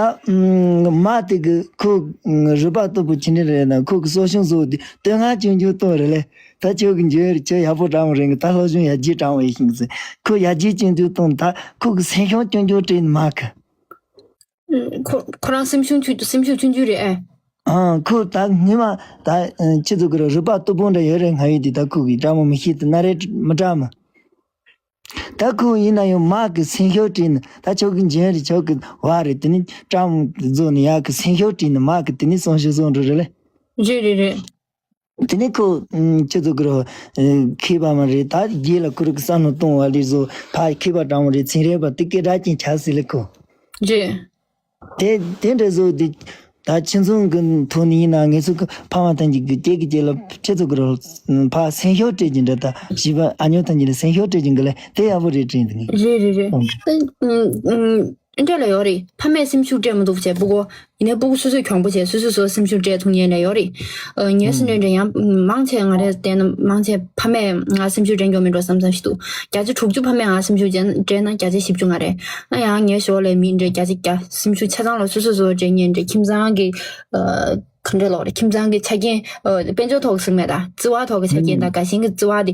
མ་དེ་གི་ཁོ་རུས་པ་སྟུག་པོ་ཅི་འདྲ་རེད་ན། ཁོ་གི་གསོ་སྐྱོང་བཟོ་དེ་བསྟོད་བསྔགས་ཅུང་ཅུང་གཏོང་རེད་ལེ། ད་ཁྱོད་ཀྱི་འཇོན་ཁྱོད་ཡག་པོ་དྲང་བ་རེད། ད་སློབ་སྦྱོང་ཡར་རྒྱས་དྲང་བ་ཡིན་ཞིང་ཟེར། ཁོ་ཡར་རྒྱས་ཅུང་ཅུང་གཏོང་། ད་ཁོ་གི་སེམས་ཤུགས་ཅུང་ཅུང་སྤྲད་ནས་མ་གི། ཁོ་ཁོ་རང་སེམས་ཤུགས་ཆུང་སེམས་ཤུགས་ཆུང་ཆུང་རེད་ཨེ། ཨང་། ཁོ་ད་སྔོན་མ་ད་ཁྱེད་ཚོ་གི་རུས་པ་སྟུག་པོ་འདྲ་ཡོད་རེད། ང་ཡོད་དེ་ད་ཁོ་གི་དྲང་མོ་མི་ཤེས་དེ་ན་རེད་མི་དྲང་མ། ད་ཁོ་ཡིན་ན་ཡང་མ་གི་སེམས་ཤུགས་སྤྲད་ནས། ད་ཁྱོད་ཀྱི་འཇོན་རེད། ཁྱོད་ཀྱི་བ་རེད། དེ་ནི་དྲང་མོ་བཟོ་ནས་ཡག་གི་སེམས་ཤུགས་སྤྲད་ནས་མ་གི་དེ་ནི་སོང་ཤོག་སོང་འགྲོ་རེད་ལེ། རེད་རེད་རེད། དེ་ནས་ཁོ་ཁྱེད་ཚོ་གི་རོ་མཁས་པ་མ་རེད། ད་རྗེས་ལ་ཁོ་རང་གི་བསམ་བློ་གཏོང་བ་ལས་བཟོ་ཕ་མཁས་པ་དྲང་བོ་རེད། ཚན་རིག་པ་དེ་སྐད་གྲགས་ཅན་ཆགས་སྲིད་ལ་ཁོ། རེད། དེ་དེ་འདྲ་བཟོ་དེ་ད་ཁྱིམ་ཚང་གི་ཐོག་ནས་ཡིན་ན་ངེད་ཚོ་གི་ཕ་མ་ཐམས་ཅད་ཀྱི་སྐད་ཀྱི་སྐད་ལ་ཁྱེད་ཚོ་གི་རོ་ཕ་སེམས་ཤུགས་སྤྲད་ཀྱི་འདྲ། ད་བྱིས་པ་ཨ་ཉོ་ཐམས་ཅད་ལ་སེམས་ཤུགས་སྤྲད་ཀྱི་འདུག་ལ་དེ་ཡག་པོ་རེད་དྲན་འདུག་ངས། རེད་རེད་རེད། ཨང་། ཨ། ཨ། ཨ། འདྲ་ལ་ཡོད་རེད། ཕ་མས་སེམས་ཤུགས་སྤྲད་མི་ཐུབ་བྱས་སྤུ་གུ། ཡིན་ནའི་སྤུ་གུ་སོ་སོས་གྱོང་པོ་བྱས་སོ་སོས་སོ་སེམས་ཤུགས་སྤྲད་ཐུབ་མཁན་ལ་ཡོད་རེད། ཨ། ངའི་སེམས་ནང་འདྲ་ཡང་མང་ཆེ་ང་རེ་བལྟས་ན་མང་ཆེ་ཕ་མས་ང་སེམས་ཤུགས་སྤྲད་མགྱོགས་མིན་འགྲོ་བསམ་བསམ་ཞིག་འདུག་བརྒྱ་ཆ་དྲུག་ཅུ་ཕ་མས་ང་སེམས་ཤུགས་སྤྲད་ན་བརྒྱ་ཆ་བཞི་བཅུ་ང་རེད། ཨ་ཡང་ངའི་ཞོར་ལས་མི་འདྲ་བརྒྱ་ཆ་བརྒྱ་སེམས་ཤུགས་ཆ་ཚང་ལ་སོ་སོས་སོ་སྤྲད་མཁན་འདྲ། ཁྱིམ་ཚང་གི་ཨ། ག་འདྲ་ལོག་རེད། ཁྱིམ་ཚང་གི་ཆ་རྐྱེན། ཨ། དཔལ་འབྱོར་ཐོག་གི་ཟེར་མེད་ད། བརྩི་བ་ཐོག་གི་ཆ་རྐྱེན་དང་། དགའ་ཞེན་གྱི་བརྩི་བ་དེ།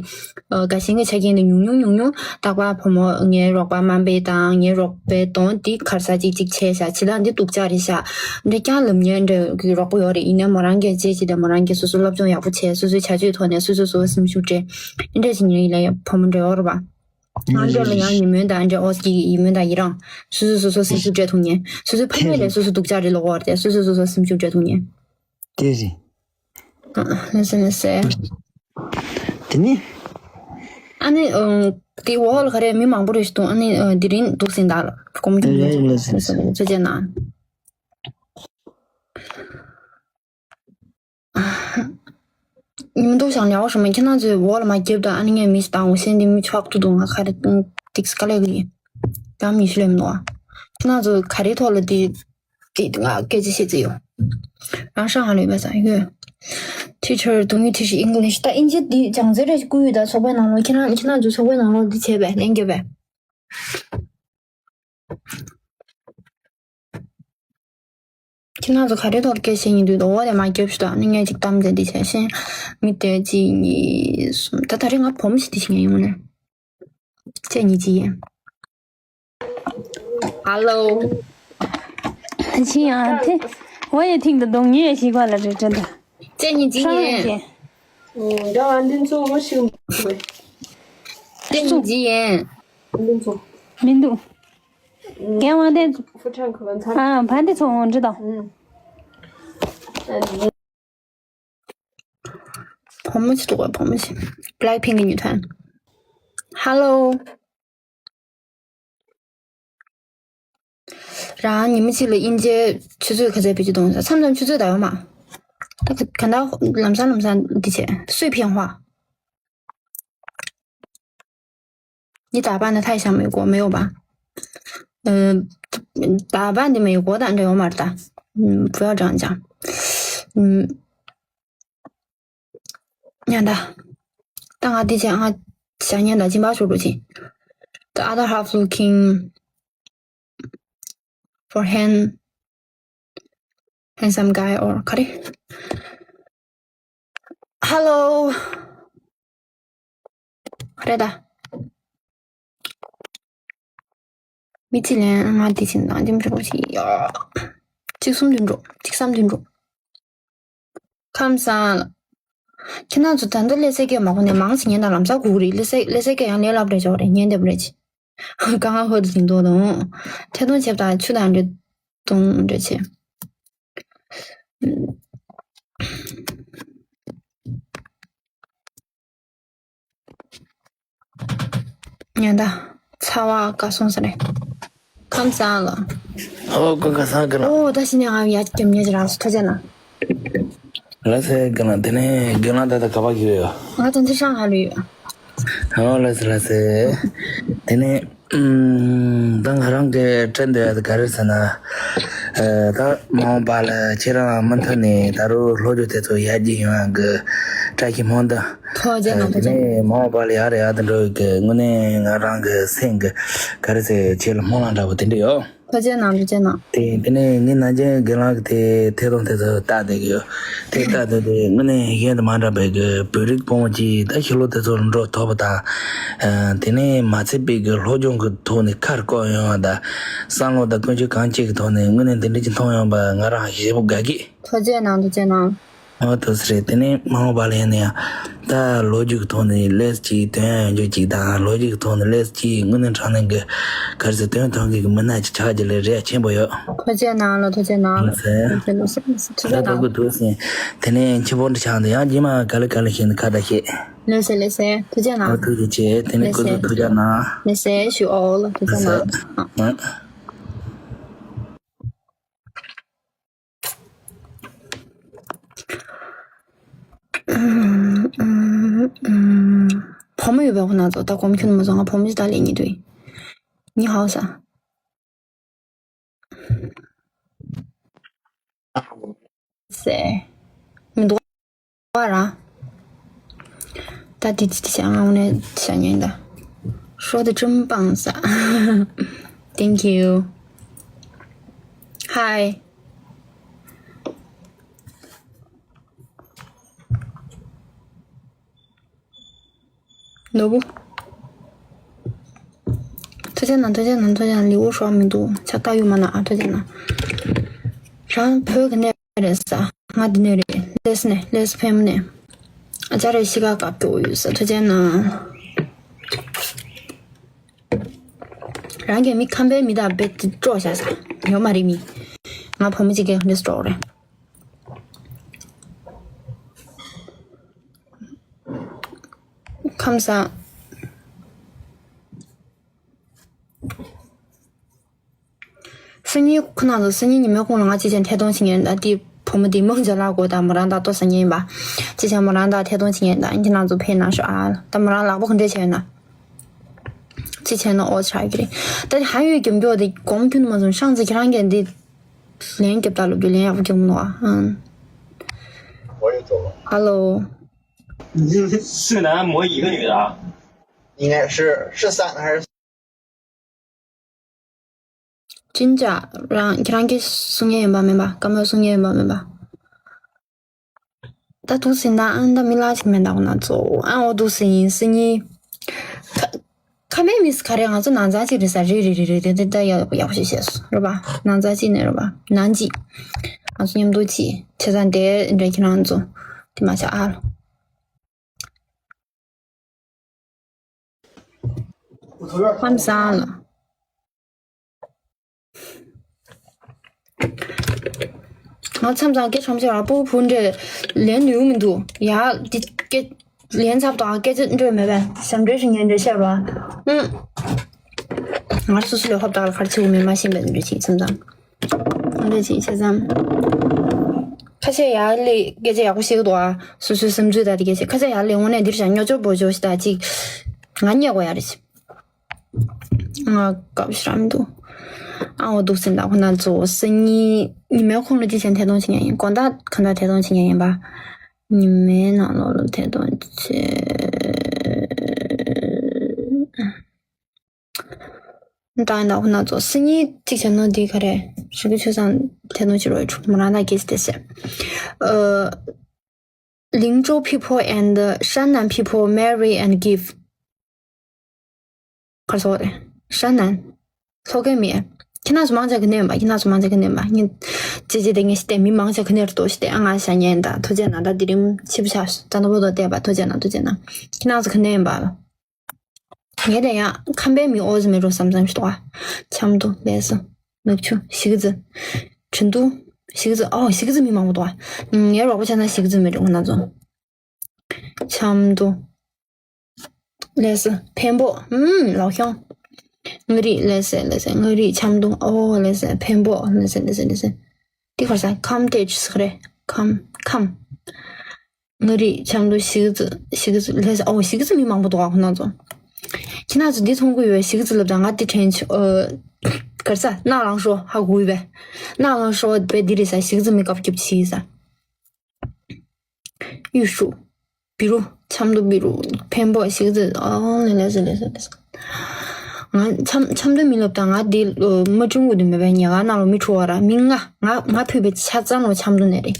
ཨ། དགའ་ཞེན་གྱི་ཆ་རྐྱེན་དེ་ཉུང་ཉུང་ཉུང་ཉུང་། རྟག་པར་བུ་མོ་ངའི་རོགས་པ་དམའ་འབེབས་དང་། ངའི་རོགས་པའི་གདོང་འདི་གར་ས་ཅིག་ཅིག་ཆེ་ཤག་བྱི་ལ་འདི་སྡུག་ཅག་རེད་ཤག་འདྲ་རྐྱང་ལབ་མཁན་འདྲ་གི་རོགས་པ་ཡོད་རེད། ཡིན་ནའི་མོ་རང་གིས་བྱས་བྱས་ཏེ་མོ་རང་གིས་སོ་སོ་སློབ་སྦྱོང་ཡག་པོ་བྱས། སོ་སོའི་བྱ་སྤྱོད་ཐོག་ནས་སོ་སོ་སོ་སེམས་ཤུགས་སྤྲད། འདྲ་ཞིག་ཉིན་ལ་ཡང་བུ་མོ་འདྲ་ཡོད་རེད་པ། ང་ཚོ་ལ་ཡང་ཡིད་སྨོན་དང་འདྲ། ཨོ་སྐྱིད་ཀྱི་ཡིད་སྨོན་དང་ཡི་རང་། སོ་སོས་སོ་སོ་སེམས་ཤུགས་སྤྲད་ཐུབ་མཁན། སོ་སོའི་ཕ་མེས་ལས་སོ་སོ་སྡུག་ཅག་རེད་ལོ་གོ་རེད་དེ། སོ་སོས་སོ་སོ་སེམས་ཤུགས་སྤྲད་ཐུབ་མཁན། དེ་རེད། ཨ། ལགས་སེ་ལགས་སེ། དེ་ནི། ཨ་ནི་ཨ། དེ་འོག་ལ་ག་རེ་མི་མང་པོ་རེ་ཞིག་འདུག་ཨ་ནི་ཨ། དེ་རིང་འདུག་ཟིན་ད་ལ་སྒོར་མོ་ཁྱོད་ལགས་ལགས་ལགས་སེ། ཚོད་བྱས་ན། ཉིན་མོ་འདུག་ཤང་ལེའོ་ཧྲི་མ། ཁྱེད་རང་ཚོས་འོག་ལ་མ་བརྒྱབ་དང་། ཨ་ནི་ངས་མི་ཞིག་བཏང་འོ་ཤེས་འདི་མི་ཆོག་ཏུ་འདུག་ང་ག་རེ་ཏིག་སི་དཀའ་ལས་གི་ཡིན། ད་མི་ཤི་ལེམ་འདུག་ཁྱེད་རང་ཚོ་ག་རེ་ཐོག་ལ་འདི་འདི་ང་སྐད་ཆ་བཤད་རྩིས་ཡོད། རང་ཧྲང་ཧ་ལས་པ་ས་ཡོད། Teacher, do you teach English? ད་ཨིན་ཇི་འདི་སྦྱང་རྩིས་རེ་བསྐུར་ཡོད། ད་ཚོགས་པའི་ནང་ལོགས་ཁྱེད་རང་ཁྱེད་རང་ཚོ་ཚོགས་པའི་ནང་ལོགས་འདི་བྱས་པས་ལན་རྒྱབ་པས། ཁྱེད་རང་ཚོ་ག་རེ་ཐོག་སྐད་བཤད་ཉིན་དུས་འོ་དེ་མ་རྒྱབ་ཞུ་དང་། ནི་ངས་ཅིག་གཏམ་མཛད་འདི་བྱས་ཤེས། མི་དེ་གཅིག་གཉིས་གསུམ། ད་ད་རེས་ང་བུ་མོ་ཞིག་དེ་ཞིག་ཡིན་ཡོང་ནས། ཁྱེད་གཉིས་ཅི་ཡིན། Hello། ཕྱི་ཡང་དེ། འོ་ཡེ་ཐིང་དུ་གདོང་ཉེ་ཞིག་པ་ལ་རེ་དྲན་ད། ཁྱེད་གཉིས་ཅི་ཡིན། འདྲ་བ་འདི་ཚོ་མོ་ཞིག་ཁྱེད་གཉིས་ཅི་ཡིན། མི་འདུག་རྒན་དབང་ལྡན། ཨ། ཕ་འདི་ཚོ་འོང་འདྲི་དང་། བུ་མོ་ཞིག་འདུག་ག་བུ་མོ་ཞིག Blackpink གི་ཉུ་ཐན། Hello། རང་ཉི་མ་གཅིག་ལ་དབྱིན་ཇིའི་ཆུ་ཚོད་ག་ཚད་བེད་སྤྱོད་གཏོང་ས། མཚམས་མཚམས་ཆུ་ཚོད་ད་ཡོད་མ། ད་ག་ག་ད་ལམ་སང་ལམ་སང་འདི་བྱས་སུས་ཕན་ཧ།你打扮得太像美国，没有吧？呃，打扮的美国的这有嘛的，嗯，不要这样讲。嗯，你看他，当下地铁啊，想念的金巴手镯。The other half looking for hand handsome guy or ག་རེ། Hello། ག་རེ་ད། མི་ཚེ་ལན་ང་དེ་ཕྱིན་དང་འདེམས་འགྲོ་ཞིག་ཡ། གཅིག་གསུམ་དུ་འགྲོ། གཅིག་གསུམ་དུ་འགྲོ། ཁམས་བཟང་། ཁྱེད་རང་ཚོ་ད་ལྟ་སླེབས་ས་སྐད་མ་གོ་ནས་མང་ཙམ་ཉན་དང་། ལམ་སང་སྒུག་རེད། སླེབས་ས་སླེབས་ས་སྐད་ཡང་ལས་སླ་པོ་རེད། ཅོག་རེད། ཉན་བདེ་པོ་རེད་ཅེ། དཀའ་ངལ་ཧོལ་དུ་ཟིན་འདུག་དང་། ཐད་གཏོང་བྱེད་པ་དང་ཆུ་དང་འདྲེ་གཏོང་འདྲེ་བྱེད། ཉན་ད། ཚ་བ་བཀའ་སོང་ས་རེད། ཁམས་བཟང་ལ། ཨོ་ཀ་ཁ་སང་ཀ་ལ། ཨོ་ད་ཕྱི་ནས་ང་ཡ་རྒྱབ་ཉེ་ཅི་རག་སོ། ཐོ་ཅན་ན། ལ་སེ་ཀ་ལ་དེ་ནས་དགེ་ལགས་ད་ལྟ་ག་པར་གྱུར་ཡོད། ང་ཚོ་འཐིར་ཤང་ཧ་ལུས་ཡོད། ཨོ་ལ་སེ་ལ་སེ། དེ་ནས་ཨུམ། ད་ང་རང་གི་དྲན་འདོད་ཡ་དེ་ག་རེ་ཟེར་ན། ཨ་ད་མ་འོངས་པ་ལ་ཁྱེད་རང་མུ་མཐུད་ནས་ད་རུང་སློབ་སྦྱོང་དེ་ཚོ་ཡར་རྒྱས་ཡོང་ཡ་གི་བཀྲ་ཤིས་སྨོན་འདུན། ཐོ་ཅན་ན། ཨ་ཐོ་དེ་ཅན་ན། ནས་མ་འོངས་པ་ལ་ཡར་ཡར་དུ་འགྲོ་ཡ་གི་དངོས་གནས་ང་རང་གི་སེམས་གི་ག་རེ་ཟེར། ཁྱེད་ལ་སྨོན་ལམ་འདྲ་པོ་དེ་འདྲ་ཡོད། ཐུགས་རྗེ་གནང་། ཐུགས་རྗེ་གནང་། དེ་དེ་ནས་ངའི་ནང་ཆེན་དགེ་ལགས་ཀྱི་དེ་ཐད་གཏོང་དེ་ཚོ་ལྟ་བསྡད་ཀྱི་ཡོད། དེ་ལྟ་བསྡད་དེ་དངོས་གནས་གཞན་དང་མ་འདྲ་བའི་གི་བོད་རིགས་ཕོ་མོ་གཅིག་ད་ཕྱི་ལོགས་དེ་ཚོར་འགྲོ་ཐུབ་པ་དང་། ཨ་དེ་ནས་མ་ཚད་པའི་གི་སློབ་སྦྱོང་གི་ཐོག་ནས་ཁ་བསྐོར་ཡོང་བ་དང་། བསམ་བློ་དང་ཀུན་སྤྱོད་གང་ཅིག་གི་ཐོག་ནས་དངོས་གནས་འདི་འདྲ་ཅིག་མཐོང་ཡོང་བ་ང་རང་ཞེ་པོ་དགའ་གི། ཐུགས་རྗེ་གནང་། ཐུགས་རྗེ་གནང་། ཨོ་ཐུགས་སྲས། དེ་ནས་མ་འོངས་པ་ལ་ཡིན་ན་ཡང་ད་ལོ་རྒྱུས་ཀྱི་ཐོག་ནས་ལེས་ཅིག་དོན་ཡོད་རྒྱུ་ཅིག་དང་། ལོ་རྒྱུས་ཀྱི་ཐོག་ནས་ལེས་ཅིག་དངོས་གནས་དྲང་གནས་ཀྱི་ག་རེ་ཟེར། དོན་ཐོག་གི་མི་སྣ་ཅིག་ཆགས་རྒྱུ་ལ་རེ་བ་ཆེན་པོ་ཡོད། ཐུགས་རྗེ་གནང་ལོ། ཐུགས་རྗེ་གནང་། ལགས་སེ། ཐུགས་རྗེ་གནང་། ད་ལྟ་གུ་ཐུགས་སྲས། དེ་ནས་ཕྱི་པོ་འདྲ་ཆགས་འདུག་ཡང་རྗེས་མ་ག་ལེ་ག་ལེ་ཞིག་ནས་ཁ་བརྡ་བྱེད། ལགས་སེ་ལགས་སེ། ཐུགས་རྗེ་གནང་། ཨོ་ཐུགས་རྗེ་ཆེ། དེ་ནས་ལགས་སེ། སྐུ་གཟུགས་ཐུགས་རྗེ་གནང་། ལགས་སེ། ཞུ་ཨོ་ལ་ཐུགས་རྗེ་གནང་། ལགས་སེ། བུ་མོ་ཡོད་པ་ཁོ་ན་ཚོ་ད་གོམ་ཁྱོན་མ་སོང་། ང་བུ་མོ་ཞིག་ད་ལས་ཉེ་དུས་ཉི་ཧའོ་ས་སེ་མི་འདུག་བ་ར། ད་དེ་དེ་དེ་བྱ་ང་འོ་ནས་བྱ་ཉན་ད། ཧྲོ་དེ་ཀྲུམ་པང་ས། Thank you. Hi. ནོར་བུ། ཐུགས་རྗེ་གནང་། ཐུགས་རྗེ་གནང་། ཐུགས་རྗེ་གནང་། ལེའུ་ཧྲོ་མི་འདུག་ཆ་ཀ་ཡུ་མ་ན་ཨ། ཐུགས་རྗེ་གནང་། རང་བོད་ག་ནས་རེད་ས། ང་འདི་ནས་རེད། ལེས་ནས། ལེས་ཕེམ་ནས། ཨ་ཅག་རེ་ཤི་ཀ་བཀབ་འགྲོ་ཡོད་ས། ཐུགས་རྗེ་གནང་། རང་གི་མི་ཁམས་པའི་མི་དང་རྦད་དེ་དཀྲོག་བཞག་ས་ཡོད་མ་རེད་མི། ང་བུ་མོ་གཅིག་གིས་འདི་དཀྲོག་རེད། ཁམས་བཟང་། སང་ཉིན་ཁོ་ན་ཚོ་སང་ཉིན་ཉི་མའི་གུང་ལ་ང་ཅི་བྱས་ཐད་གཏོང་བྱེད་ངེས་ད། དེ་བུ་མོ་དེ་མོ་ཇ་ལག་གོ་ད་མོ་རང་ད་ལྟོ་ཟ་ཉེན་པ། ཅི་བྱས་མོ་རང་ད་ཐད་གཏོང་བྱེད་ངེས་ད། ཁྱེད་རང་ཚོ་ཕེབས་གནང་ཤོག་ཨ། ད་མོ་རང་ལག་པ་ག་འདྲས་བྱས་ན། ཅི་བྱས་ན་ཨོ་ཆགས་ཀྱི་རེད། ད་ཧ་ཡོད་རྒྱུ་མགྱོགས་དེ་གོམ་ཁྱོན་མ་སོང་། ཤང་ཚེ་ཁྱེད་རང་གིས་འདི་ལན་རྒྱབ་ད་ལོ་རྒྱུ་ལན་ཡག་པོ་རྒྱབ་མི་འདུག་ཨ། ཨང་། 我也走了。 Hello。 是呢，我一个女的啊。 应该是，是三个还是 ཅི་འདྲ་རང་ཁྱེད་རང་གིས་གསུང་ཡས་ཡིན་པ་མིན་པ། བཀའ་མོལ་གསུང་ཡས་ཡིན་པ་མིན་པ། ད་འདུག་སེ་ན་ཨང་། ད་མི་ལ་ཅིག་མེད་ད་ཁོ་ན་ཚོ་ཨང་། འོ་འདུག་སེ་ཡིན་སེ་ཉིན། ཁ་ཁ་མེད་མི་སི་ག་རེ་ང་ཚོ་ནང་ཚང་ཅིག་རེད་ས། རེད་རེད་རེད་རེད། དེ་ད་ཡག་ཡག་པོ་ཞིག་བཤད་སོང་རེད་པ། ནང་ཚང་ཅིག་ནས་རེད་པ། ནང་ཅིག་ང་ཚོ་མཉམ་དུ་ཅིག་བྱས་ཙང་དེ་འདྲ་ཁྱེད་རང་ཚོ་དེ་མ་བྱ་ཨ་ལོ། ཁམས་བཟང་ལ། ང་མཚམས་མཚམས་སྐད་ཆ་བཤད་ར་སྤུ་གུ་བུ་འདྲེ་ལན་ནུས་མི་འདུག་ཡ། འདི་སྐད་ལན་ཚབ་དང་སྐད་ཆ་འདྲེ་མེད་པས། ཞབས་འདྲེ་ཞིག་ངན་འདྲེ་བཤད་ར། ཨུམ། ང་སོ་སོ་ལས་ཧོབ་ཏག་ལ་ཁར་ཆེ་བོ་མེད་མ་ཤེས་པའི་འདྲེ་ཅིག་མཚམས་མཚམས། འདྲེ་ཅིག་བྱས་ཙང་། ཁ་ཤས་ཡར་ལས་སྐད་ཆ་ཡག་པོ་བཤད་ཀྱི་འདུག་ཨ། སོ་སོའི་བསམ་ཚུལ་དང་དེ་སྐད་ཆ། ཁ་ཤས་ཡར་ལས་དངོས་གནས་འདིར་བཞག་སྨྱོ་ཅོ་བོ་ཅོ་ཞིག་དང་ཅིག་ང་རྙེད་དགོས་ཡ་རེད། ང་སྐབས་ཤིག་རམ་འདུག་ཨ་འོ་འདུག་སེ་ད་ཁོ་ན་ཚོ་སང་ཉིན་ཉི་མའི་གུང་ལ་ཅི་བྱས་ཐད་གཏོང་བྱེད་མཁན་ཡིན། དགོང་དག་གང་ལྟར་ཐད་གཏོང་བྱེད་མཁན་ཡིན་པ། ཉི་མའི་ནང་ལོགས་ལ་ཐད་གཏོང་བྱེད། ད་ཡིན་ད་ཁོ་ན་ཚོ་སང་ཉིན་གཅིག་བྱས་ན་འདི་ག་རེ་ཞུ་གི་ཆོས་སང་ཐད་གཏོང་བྱེད་རོགས་ཡོད་མོ་རང་ད་སྐད་ཆ་དེ་ཟེར། ཨ། Lingzhou people and Shannan people marry and give. ཁར་སོགས་རེད། ཧྲན་ནན། ལྷོ་ཁའི་མི། ཁྱེད་རང་ཚོ་མང་ཆེ་ག་ནས་ཡིན་པ། ཁྱེད་རང་ཚོ་མང་ཆེ་ག་ནས་ཡིན་པ། ངས་ཅེ་ཅེ་དེ་ངས་ཤི་སྟེ་མི་མང་ཆེ་ག་ནས་རེད་དོ་ཤི་སྟེ། ཨ་ང་ཤ་ཉན་ད་ཐུགས་རྗེ་གནང་ད། དེ་རིང་ཆིབས་ཆ་ཙ་ན་བོ་དོ་བལྟས་པ་ཐུགས་རྗེ་གནང་། ཐུགས་རྗེ་གནང་། ཁྱེད་རང་ཚོ་ག་ནས་ཡིན་པ། ངས་དེ་ཡང་ཁམས་པའི་མི་ཨོ་ཟི་མེད་འགྲོ་བསམ་བསམ་ཞིག་འདུག་ཨ། ཆབ་མདོ་ལགས་སོ། ནུབ་ཆུ་ཞི་གི་ཙི། ཁྲིན་ཏུའུ་ཞི་གི་ཙི། ཨོ་ཞི་གི་ཙི་མི་མང་པོ་འདུག་ཨ། ངའི་རོགས་པ་ཆ་ན་ཞི་གི་ཙི་མེད་འགྲོ་ཁོ་ན་ཚོ། ཆབ་མདོ། ལགས་སོ། འཕན་པོ། ཨུམ། ལའོ་ཤང་། མངའ་རིས། ལགས་སོ་ལགས་སོ། མངའ་རིས། ཆབ་མདོ། ཨོ་ལགས་སོ། འཕན་པོ། ལགས་སོ་ལགས་སོ་ལགས་སོ། འདི་ག་རེ་ཟ། ཁམས་ཏེ་ཅི་ཟེར་རེད། ཁམས་ཁམས། མངའ་རིས། ཆབ་མདོ། ཞི་གི་ཙི། ཞི་གི་ཙི། ལགས་སོ། ཨོ་ཞི་གི་ཙི་མི་མང་པོ་འདུག་ཨ་ཁོ་ན་ཚོ། ཁྱེད་རང་ཚོ་འདི་མཐོང་གི་ཡོད། ཞི་གི་ཙི་ལབ་ད་ང་འདི་དྲན་བྱུང་། ཨོ། ག་རེ་ཟ། ནག་ལང་ཤོ་ཧ་གོ་ཡོད་པས། ནག་ལང་ཤོ་བས་འདི་རེད་ཟ། ཞི་གི་ཙི་མི་དཀར་པོ་སྐྱབས་ཤིག་ཟ། ཡུས་ཧྲུའུ། བི་རུ། ཆབ་མདོ་བི་རུ། འཕན་པོ། ཞི་གི་ཙི། ཨོ་ལེ་ལེ་ཟེར་ལེ་ཟེར་ལེ་ཟེར། ང་ཆབ་ཆབ་མདོ་མི་ལབ་དང་ང་འདི་མ་ཁྲུང་གུ་དུ་མེད་པའི་ཉེ་ག་ནང་ལོ་མི་ཁྲུ་བ་ར། མི་ང་ང་ང་ཕུད་པའི་ཆ་ཚང་ལོ་ཆབ་མདོ་ནས་རེད།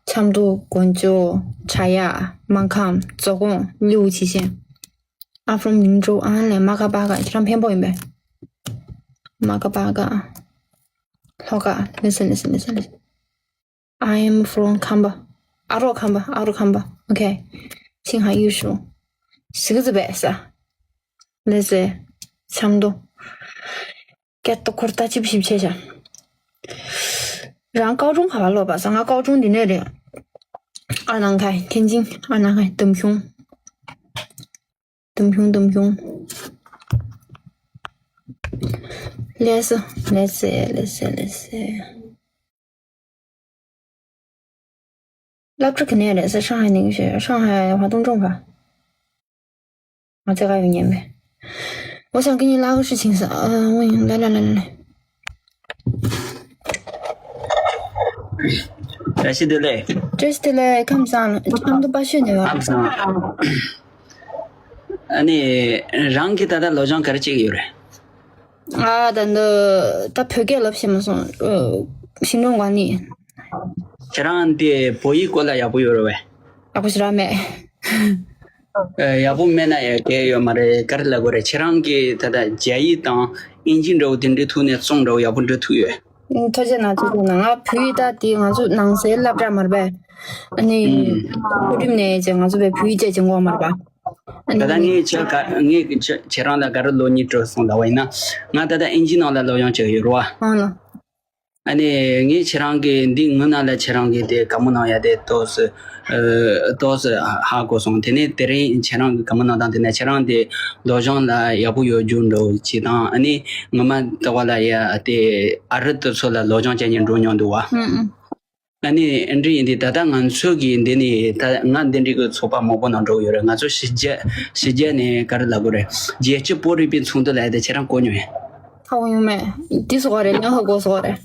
ཆབ་མདོ། དགོན་ཆོས། བྲག་གཡབ། སྨར་ཁམས། མཛོ་སྒང་། ལིའུ་ཆི་ཤན། I'm from ལིང་ཀྲོའུ། ཨ་ལེ་མ་ཀ་པ་ཀ། ཁྱེད་རང་འཕན་པོ་ཡིན་པས། མ་ཀ་པ་ཀ། ལྷོ་ཁ། ལེ་ཟེར་ལེ་ཟེར་ལེ་ཟེར་ལེ་ཟེར། I am from ཁམས་པ། ཨ་རོགས་ཁམས་པ། ཨ་རོགས་ཁམས་པ། Okay. ཆིང་ཧ་ཡུས་ཧྲུའུ། ཞི་གི་ཙི་བས་ས། ལེ་ཟེ། ཆབ་མདོ། སྐད་ཏོ་འཁོར་ལྟ་ཅིབ་ཞིབ་ཆེ་ཤ། རང་ཀའོ་ཀྲུང་ག་པར་སློབ་པ་ས། ང་ཀའོ་ཀྲུང་འདི་ནས་རེད། ཨ་ནང་ཁའི་ཐེན་ཅིང་། ཨ་ནང་ཁའི་འདམ་གཞུང་། འདམ་གཞུང་། འདམ་གཞུང་། ལེ་ཟེ། ལེ་ཟེ། ལེ་ཟེ། ལེ་ཟེ། སློབ་གྲྭ་ག་ནས་རེད་ཟེར།上海哪个学校？上海华东政法。我这个有念没？我想跟你拉个事情是，呃，问，来来来来来。བཀྲ་ཤིས་བདེ་ལེགས། བཀྲ་ཤིས་བདེ་ལེགས། ཁམས་བཟང་། ཁམས་དུ་པ་ཤོད་ནས་ཡོད། ཁམས་བཟང་། ཨ་ནི། རང་གི་ད་ལྟ་སློབ་སྦྱོང་ག་རེ་བྱེད་ཀྱི་ཡོད་རེད། ང་ད་འདི་ད་བོད་སྐད་སློབ་ཤེས་མ་སོང་། ཨ། ཤིང་སྡོང་གང་ནི། ཁྱེད་རང་འདི་བོད་ཡིག་སྐོར་ལ་ཡག་པོ་ཡོད་རེད་པས། ཡག་པོ་ཞེ་དྲག་མེད། ཨ། ཡག་པོ་མེད་ན་ཡང་གལ་ཡོད་མ་རེད། ག་རེ་ལབ་དགོས་རེད། ཁྱེད་རང་གིས་ད་ལྟ་རྒྱ་ཡིག་དང་ཨིན་ཇི་འདྲ་བོ་དེ་འདྲའི་ཐོག་ནས་རྩོམ་འདྲ་བོ་ཡག་པོ་འབྲི་ཐུབ་ཡོད། ཐུགས་རྗེ་གནང་། ཐུགས་རྗེ་གནང་། ང་བོད་ཡིག་ད་དེ་ང་ཚོ་ནང་སའི་སློབ་གྲྭ་མ་རེད་པས། ཨ་ནི། ཨུམ། མཐོ་རིམ་ནས་ཅིག་ང་ཚོ་བས་བོད་ཡིག་བྱས་ཀྱི་འགོ་མ་རེད་པ། ཨ་ནི། ད་ལྟ་ངས་ཁྱེད་ག་ངས་ཁྱེད་ཁྱེད་རང་ལ་ག་རེ་བློ་ཉེས་སྤྲོད་སོང་ལབ་པ་ཡིན་ན། ང་ད་ལྟ་ཨིན་ཇི་ནང་ལ་སློབ་སྦྱོང་བྱེད་ཀྱི་ཡོད་རེད་པ། ཨང་ལ། ཨ་ནི་ངས་ཁྱེད་རང་གི་འདི་ངའི་ནང་ལ་ཁྱེད་རང་གི་དེ་བཀའ་མོལ་གནང་ཡ་དེ་ཏོག་ཙམ་ཨ་ཏོག་ཙམ་ཧ་གོ་སོང་། དེ་ནས་དེ་རིང་ཁྱེད་རང་གི་བཀའ་མོལ་གནང་སྟངས་དེ་ནས་ཁྱེད་རང་དེ་སློབ་སྦྱོང་ལ་ཡག་པོ་ཡོད་རྒྱུ་འདྲ་བོ་ཅིག་དང་། ཨ་ནི་ངོ་མ་ལྟ་བ་ལ་ཡ་དེ་ཨ་རི་དེ་ཚོ་ལ་སློབ་སྦྱོང་བྱེད་མཁན་འགྲོ་མྱོང་འདུག་པ། ཨ་ནི་འདི་འདྲ་ཡིན་དུས་ད་ལྟ་ང་ཚོ་གི་འདི་ནི་ད་ང་འདི་འདྲའི་གི་ཚོགས་པ་མང་པོ་ནང་འགྲོ་གི་ཡོད་རེད། ང་ཚོ་ཕྱི་རྒྱལ་ཕྱི་རྒྱལ་ནས་ག་རེ་ལབ་དགོས་རེད། རྒྱལ་སྤྱི་བོད་རིག་པའི་ཚོགས་འདུ་ལབ་ཡ་དེ་ཁྱེད་རང་གོ་མྱོང་ཡ། ཧ་གོ་མྱོང་མེད། འདི་སོ་ག་རེད། ང་ཧ་གོ་སོ་ག་རེད།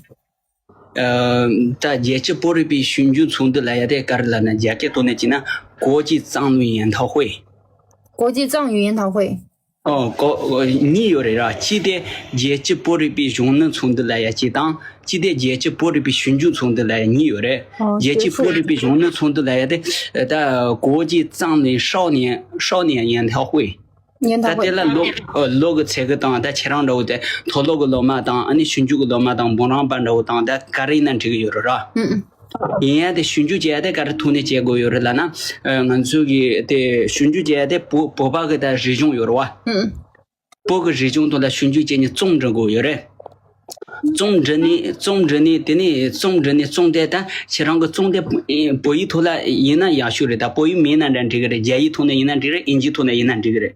ཨ། ད་རྒྱལ་སྤྱི་བོད་རིག་པའི་གཞོན་ནུ་ཚོགས་འདུ་ལབ་ཡ་དེ་ག་རེ་ལབ་ན། རྒྱ་སྐད་ཐོག་ནས་བྱས་ན་国际藏语研讨会། 国际藏语研讨会། ཨོ། ཀོ་ཉིད་ཡོད་རེད་ར། གཅིག་དེ་རྒྱལ་སྤྱི་བོད་རིག་པའི་གཞོན་ནུ་ཚོགས་འདུ་ལབ་ཡ་གཅིག་དང་། གཅིག་དེ་རྒྱལ་སྤྱི་བོད་རིག་པའི་ཞིབ་འཇུག་ཚོགས་འདུ་ལབ་ཡ་གཉིས་ཡོད་རེད། ཨོ། རྒྱལ་སྤྱི་བོད་རིག་པའི་གཞོན་ནུ་ཚོགས་འདུ་ལབ་ཡ་དེ་ད་国际藏语少年少年研讨会། 研讨会། ད་དེ་ལ་ལོ་ཨོ་ལོ་གི་ཚད་གི་དང་། ད་ཁྱེད་རང་འདྲ་བོ་དེ་མཐོ་སློབ་གི་སློབ་མ་དང་། ཨ་ནི་ཞིབ་འཇུག་གི་སློབ་མ་དང་། འབུམ་རམས་པ་འདྲ་བོ་དང་། ད་ག་རེ་ཡིན་ན་འགྲིག་གི་ཡོད་རེད་ར། ཨུ་ཨུ། ཡིན་ཡང་དེ་ཞིབ་འཇུག་བྱེད་ཡ་དེ་ག་རེ་ཐོག་ནས་བྱེད་དགོས་ཡོད་རེད་ལབ་ན། ཨ། ང་ཚོ་གི་དེ་ཞིབ་འཇུག་བྱེད་ཡ་དེ་བོད་བོད་པ་གི་ད་རིག་གཞུང་ཡོད་རེད་བ། ཨུ་ཨུ། བོད་ཀྱི་རིག་གཞུང་ཐོག་ལ་ཞིབ་འཇུག་བྱས་ནས་རྩོམ་འབྲི་དགོས་ཡོད་རེད། རྩོམ་འབྲི་ནས་རྩོམ་འབྲི་ནས་དེ་ནས་རྩོམ་འབྲི་ནས་རྩོམ་དེ་ད་ཁྱེད་རང་གི་རྩོམ་དེ་བོད་ཡིག་ཐོག་ལ་ཡིན་ན་ཡག་ཤོས་རེད། ད་བོད་ཡིག་མིན་ན་འདྲ་འགྲིག་གི་རེད། རྒྱ་ཡིག་ཐོག་ནས་ཡིན་ན་འགྲིག་རེད། ཨིན་ཇིའི་ཐོག་ནས་ཡིན་ན་འགྲིག་གི་རེད།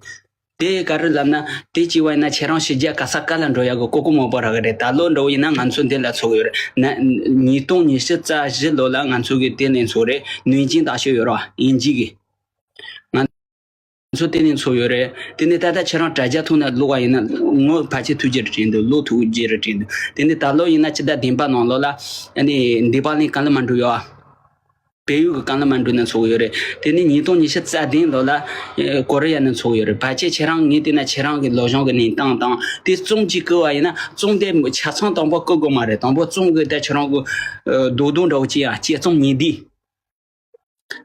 དེ་ག་རེ་ལབ་ན། དེ་བྱས་པ་ཡིན་ན་ཁྱེད་རང་ཕྱི་རྒྱལ་ག་ས་ག་ལ་འགྲོ་ཡག་གི་ཀོ་ཀོ་མང་པོ་རག་གི་རེད། ད་ལོ་འདྲ་བོ་ཡིན་ན་ང་ཚོ་འདི་ལ་ཚོགས་ཡོད་རེད། ན་ཉིས་སྟོང་ཉི་ཤུ་རྩ་བཞི་ལོ་ལ་ང་ཚོ་གི་དེ་ནས་ཚོགས་རེད། ནུས་ཅན་ལྟ་ཤོས་ཡོད་རེད་བ། ཨིན་ཇི་གི། ང་ཚོ་དེ་ནས་ཚོགས་ཡོད་རེད། དེ་ནས་ད་ལྟ་ཁྱེད་རང་དྲ་རྒྱ་ཐོག་ནས་ཀློག་པ་ཡིན་ན་ངོ་ཕལ་ཆེར་ཐུགས་རྗེ་རེ་དྲན་འདུག་ཀློག་ཐུབ་རྗེས་རེ་དྲན་འདུག་དེ་ནས་ད་ལོ་ཡིན་ན་ཕྱི་ཟླ་བདུན་པ་ནང་ལོགས་ལ་ཨ་ནི་འདི་པ་ལིན་ཀ་ལ་མ་འགྲོ་ཡོད་ཨ། བལ་ཡུལ་གྱི་ཀ་ལ་མ་འགྲོ་ནས་ཚོགས་ཡོད་རེད། དེ་ནས་ཉིས་སྟོང་ཉི་ཤུ་རྩ་བདུན་ལོ་ལ་ཨ་ཀོ་རི་ཡ་ནས་ཚོགས་ཡོད་རེད། ཕལ་ཆེར་ཁྱེད་རང་ངས་བལྟས་ན་ཁྱེད་རང་གི་སློབ་སྦྱོང་གི་གནས་སྟངས་དང་དེ་རྩོམ་གཅིག་བསྐུར་བ་ཡིན་ན་རྩོམ་དེ་ཆ་ཚང་དང་པོ་བསྐུར་དགོས་མ་རེད། དང་པོ་རྩོམ་གི་ད་ཁྱེད་རང་གི་ཨ་རྡོག་རྡོག་འདྲ་བོ་ཅིག་ཡང་དཔྱད་རྩོམ་ཉིས་ལྡན།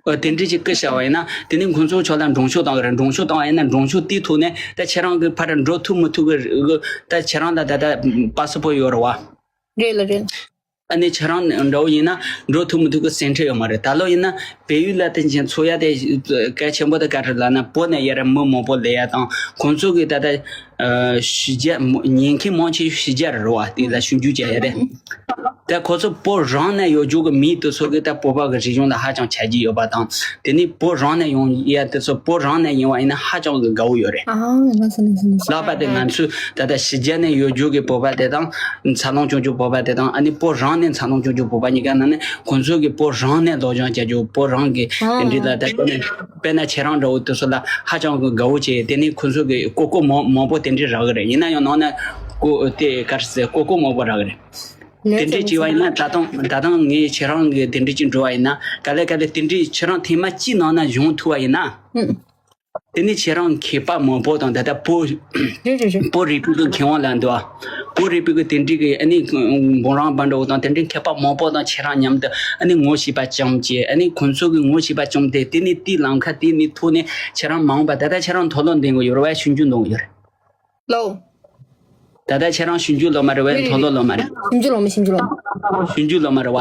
ཨ། དེ་འདྲ་ཅིག་བསྐུར་བཞག་པ་ཡིན་ན། དེ་ནས་ཁོང་ཚོ་ཕྱོགས་ལ་མགྲོན་ཤོག་བཏང་གི་རེད། མགྲོན་ཤོག་བཏང་བ་ཡིན་ན། མགྲོན་ཤོག་དེའི་ཐོག་ནས་ད་ཁྱེད་རང་གི་ཕར་འགྲོ་ཐུབ་མི་ཐུབ་གི་ད་ཁྱེད་རང་ལ་ད་ལྟ་པ་སི་པོར་ཡོད་རེད་བ། རེད་ལ་རེད། ཨ་ནི་ཁྱེད་རང་འདྲ་བོ་ཡིན་ན་འགྲོ་ཐུབ་མི་ཐུབ་གི་སེམས་ཁྲལ་ཡོད་མ་རེད། ད་ལོ་ཡིན་ན་བལ་ཡུལ་ལ་དེ་བཞིན་འཚོ་ཡ་དེ་གལ་ཆེན་པོ་དེ་ག་རེ་ལབ་ན། བོད་ནས་ཡར་མི་མང་པོ་སླེབས་ཡ་དང་། ཁོང་ཚོ་གི་ད་ལྟ་ཨ་གཞིས་ཆགས་ཉེན་ཁའི་མང་ཆེ་ཤོས་གཞིས་ཆགས་རེད་བ། དེ་ལ་ཞིབ་འཇུག་བྱས་ཡ་དེ། ད་ཁོ་ཚོ་བོད་རང་ནས་ཡོད་རྒྱུ་གི་མི་དེ་ཚོ་གི་ད་བོད་པ་གི་རིག་གཞུང་ལ་ཧ་ཅང་ཆ་རྒྱུས་ཡོད་པ་དང་། དེ་ནས་བོད་རང་ནས་ཡོང་ཡ་དེ་ཚོ་བོད་རང་ནས་ཡིན་པ་ཡིན་ན་ཧ་ཅང་གི་དགའ་བོ་ཡོད་རེད། ཨ། ལགས་སོ་ལགས་སོ་ལགས་སོ། ལགས་པ། དེ་ང་ཚོས་ད་ལྟ་གཞིས་ཆགས་ནས་ཡོད་རྒྱུ་གི་བོད་པ་དེ་དང་། འཚར་ལོངས་བྱུང་རྒྱུ་བོད་པ་དེ་དང་། ཨ་ནི་བོད་རང་ནས་འཚར་ལོངས་བྱུང་རྒྱུ་བོད་པ་གཉིས་ཀ་ནང་ནས་ཁོང་ཚོ་གིས་བོད་རང་ནས་སློབ་སྦྱོང་བྱ་རྒྱུ། བོད་རང་གི་ཨ་དེ་འདྲ་ལ་ད་དཔེར་ན་དཔེར་ན་ཁྱེད་རང་འདྲ་བོ་དེ་ཚོ་ལ་ཧ་ཅང་གི་དགའ་བོ་བྱེད། དེ་ནས་ཁོང་ཚོ་གིས་ཀོ་ཀོ་མང་མང་པོ་དེ་འདྲ་རག་གི་རེད། ཡིན་ན་ཡང་ནང་ན་ཀོ་དེ་ག་རེ་ཟེར། ཀོ་ཀོ་མང་པོ་རག་གི་རེད། དེ་འདྲ་བྱས་པ་ཡིན་ན། ད་དུང་ད་དུང་ངས་ཁྱེད་རང་གི་དེ་འདྲ་ཅིག་འགྲོ་བ་ཡིན་ན། ག་ལེ་ག་ལེ་དེ་འདྲ་ཁྱེད་རང་ཐེངས་མ་གཅིག་ནང་ན་བྱུང་ཐུབ་པ་ཡིན་ན། ཨུ། དེ་ནི་ཁྱེད་རང་མཁས་པ་མང་པོ་དང་། ད་ལྟ་བོད་རེད་རེད་རེད། བོད་རིག་པའི་གི་མཁས་དབང་ལ་འདུག་ཨ། བོད་རིག་པའི་གི་དེ་འདྲའི་གི་ཨ་ནི་འབུམ་རམས་པ་འདྲ་བོ་དང་། དེ་འདྲའི་མཁས་པ་མང་པོ་དང་ཁྱེད་རང་མཉམ་དུ་ཨ་ནི་ངོ་ཤེས་པ་བཅངས་བྱས། ཨ་ནི་ཁོང་ཚོ་གི་ངོ་ཤེས་པ་བཅངས་ཏེ། དེ་ནི་དེའི་ལམ་ཁ་དེ་ནི་ཐོག་ནས་ཁྱེད་རང་མ་འོངས་པ། ད་ལྟ་ཁྱེད་རང་མཐོ་སློབ་འདོན་གི་ཡོད་རེད་བ། ཞིབ་འཇུག་འདོན་གི་ཡོད་རེད། ལོ། ད་ལྟ་ཁྱེད་རང་ཞིབ་འཇུག་སློབ་མ་རེད་བས། མཐོ་སློབ་སློབ་མ་རེད། ཞིབ་འཇུག་སློབ་མ། ཞིབ་འཇུག་སློབ་མ། ཞིབ་འཇུག་སློབ་མ་རེད་བ།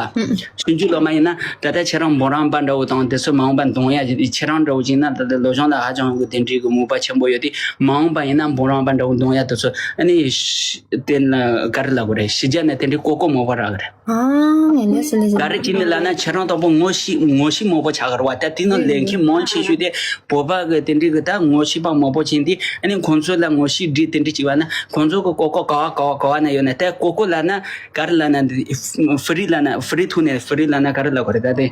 ཞིབ་འཇུག་སློབ་མ་ཡིན་ན། ད་ལྟ་ཁྱེད་རང་འབུམ་རམས་པ་འདྲ་བོ་དང་དེ་ཚོ་མ་འོངས་པ་འདོན་ཡ། ཁྱེད་རང་འདྲ་བོ་ཅིག་ན་ད་ལྟ་སློབ་སྦྱོང་ལ་ཧ་ཅང་གི་དེ་འདྲའི་གི་མོས་པ་ཆེན་པོ་ཡོད་དེ། མ་འོངས་པ་ཡིན་ན་འབུམ་རམས་པ་འདྲ་བོ་འདོན་ཡ་དེ་ཚོ་ཨ་ནི་དེ་ན་ག་རེ་ལབ་དགོས་རེད། གཞིས་ཆགས་ནས་དེ་འདྲའི་ཀོ་ཀོ་མོས་པ་རག་གི་རེད། ཨ། ངས་ལས་སུ་ལས་སུ། ག་རེ་བྱས་ནས་ལབ་ན། ཁྱེད་རང་དང་པོ་ངོ་ཤེས་ངོ་ཤེས་མང་པོ་ཆགས་ཀྱི་རེད་བ། ད་དེ་ནང་ལས་མཁན་མང་ཆེ་ཤོས་དེ་བོད་པ་གི་དེ་འདྲའི་གི་ད་ངོ་ཤེས་པ་མང་པོ་བྱས་ཏེ། ཨ་ནི་ཁོང་ཚོ་ལ་ངོ་ཤེས་སྒྲིག་དེ་འདྲ་བྱས་པ་ན། ཁོང་ཚོ་གི་ཀོ་ཀོ་ག་བ་ག་བ་ག་བ་ན་ཡོད་ན། ད་ཀོ་ཀོ་ལབ་ན་ག་རེ་ལབ་ན། ཧྥི་རི་ལབ་ན། ཧྥི་རི་ཐོག་ནས་ཧྥི་རི་ལབ་ན་ག་རེ་ལབ་དགོས་རེད། ད་དེ་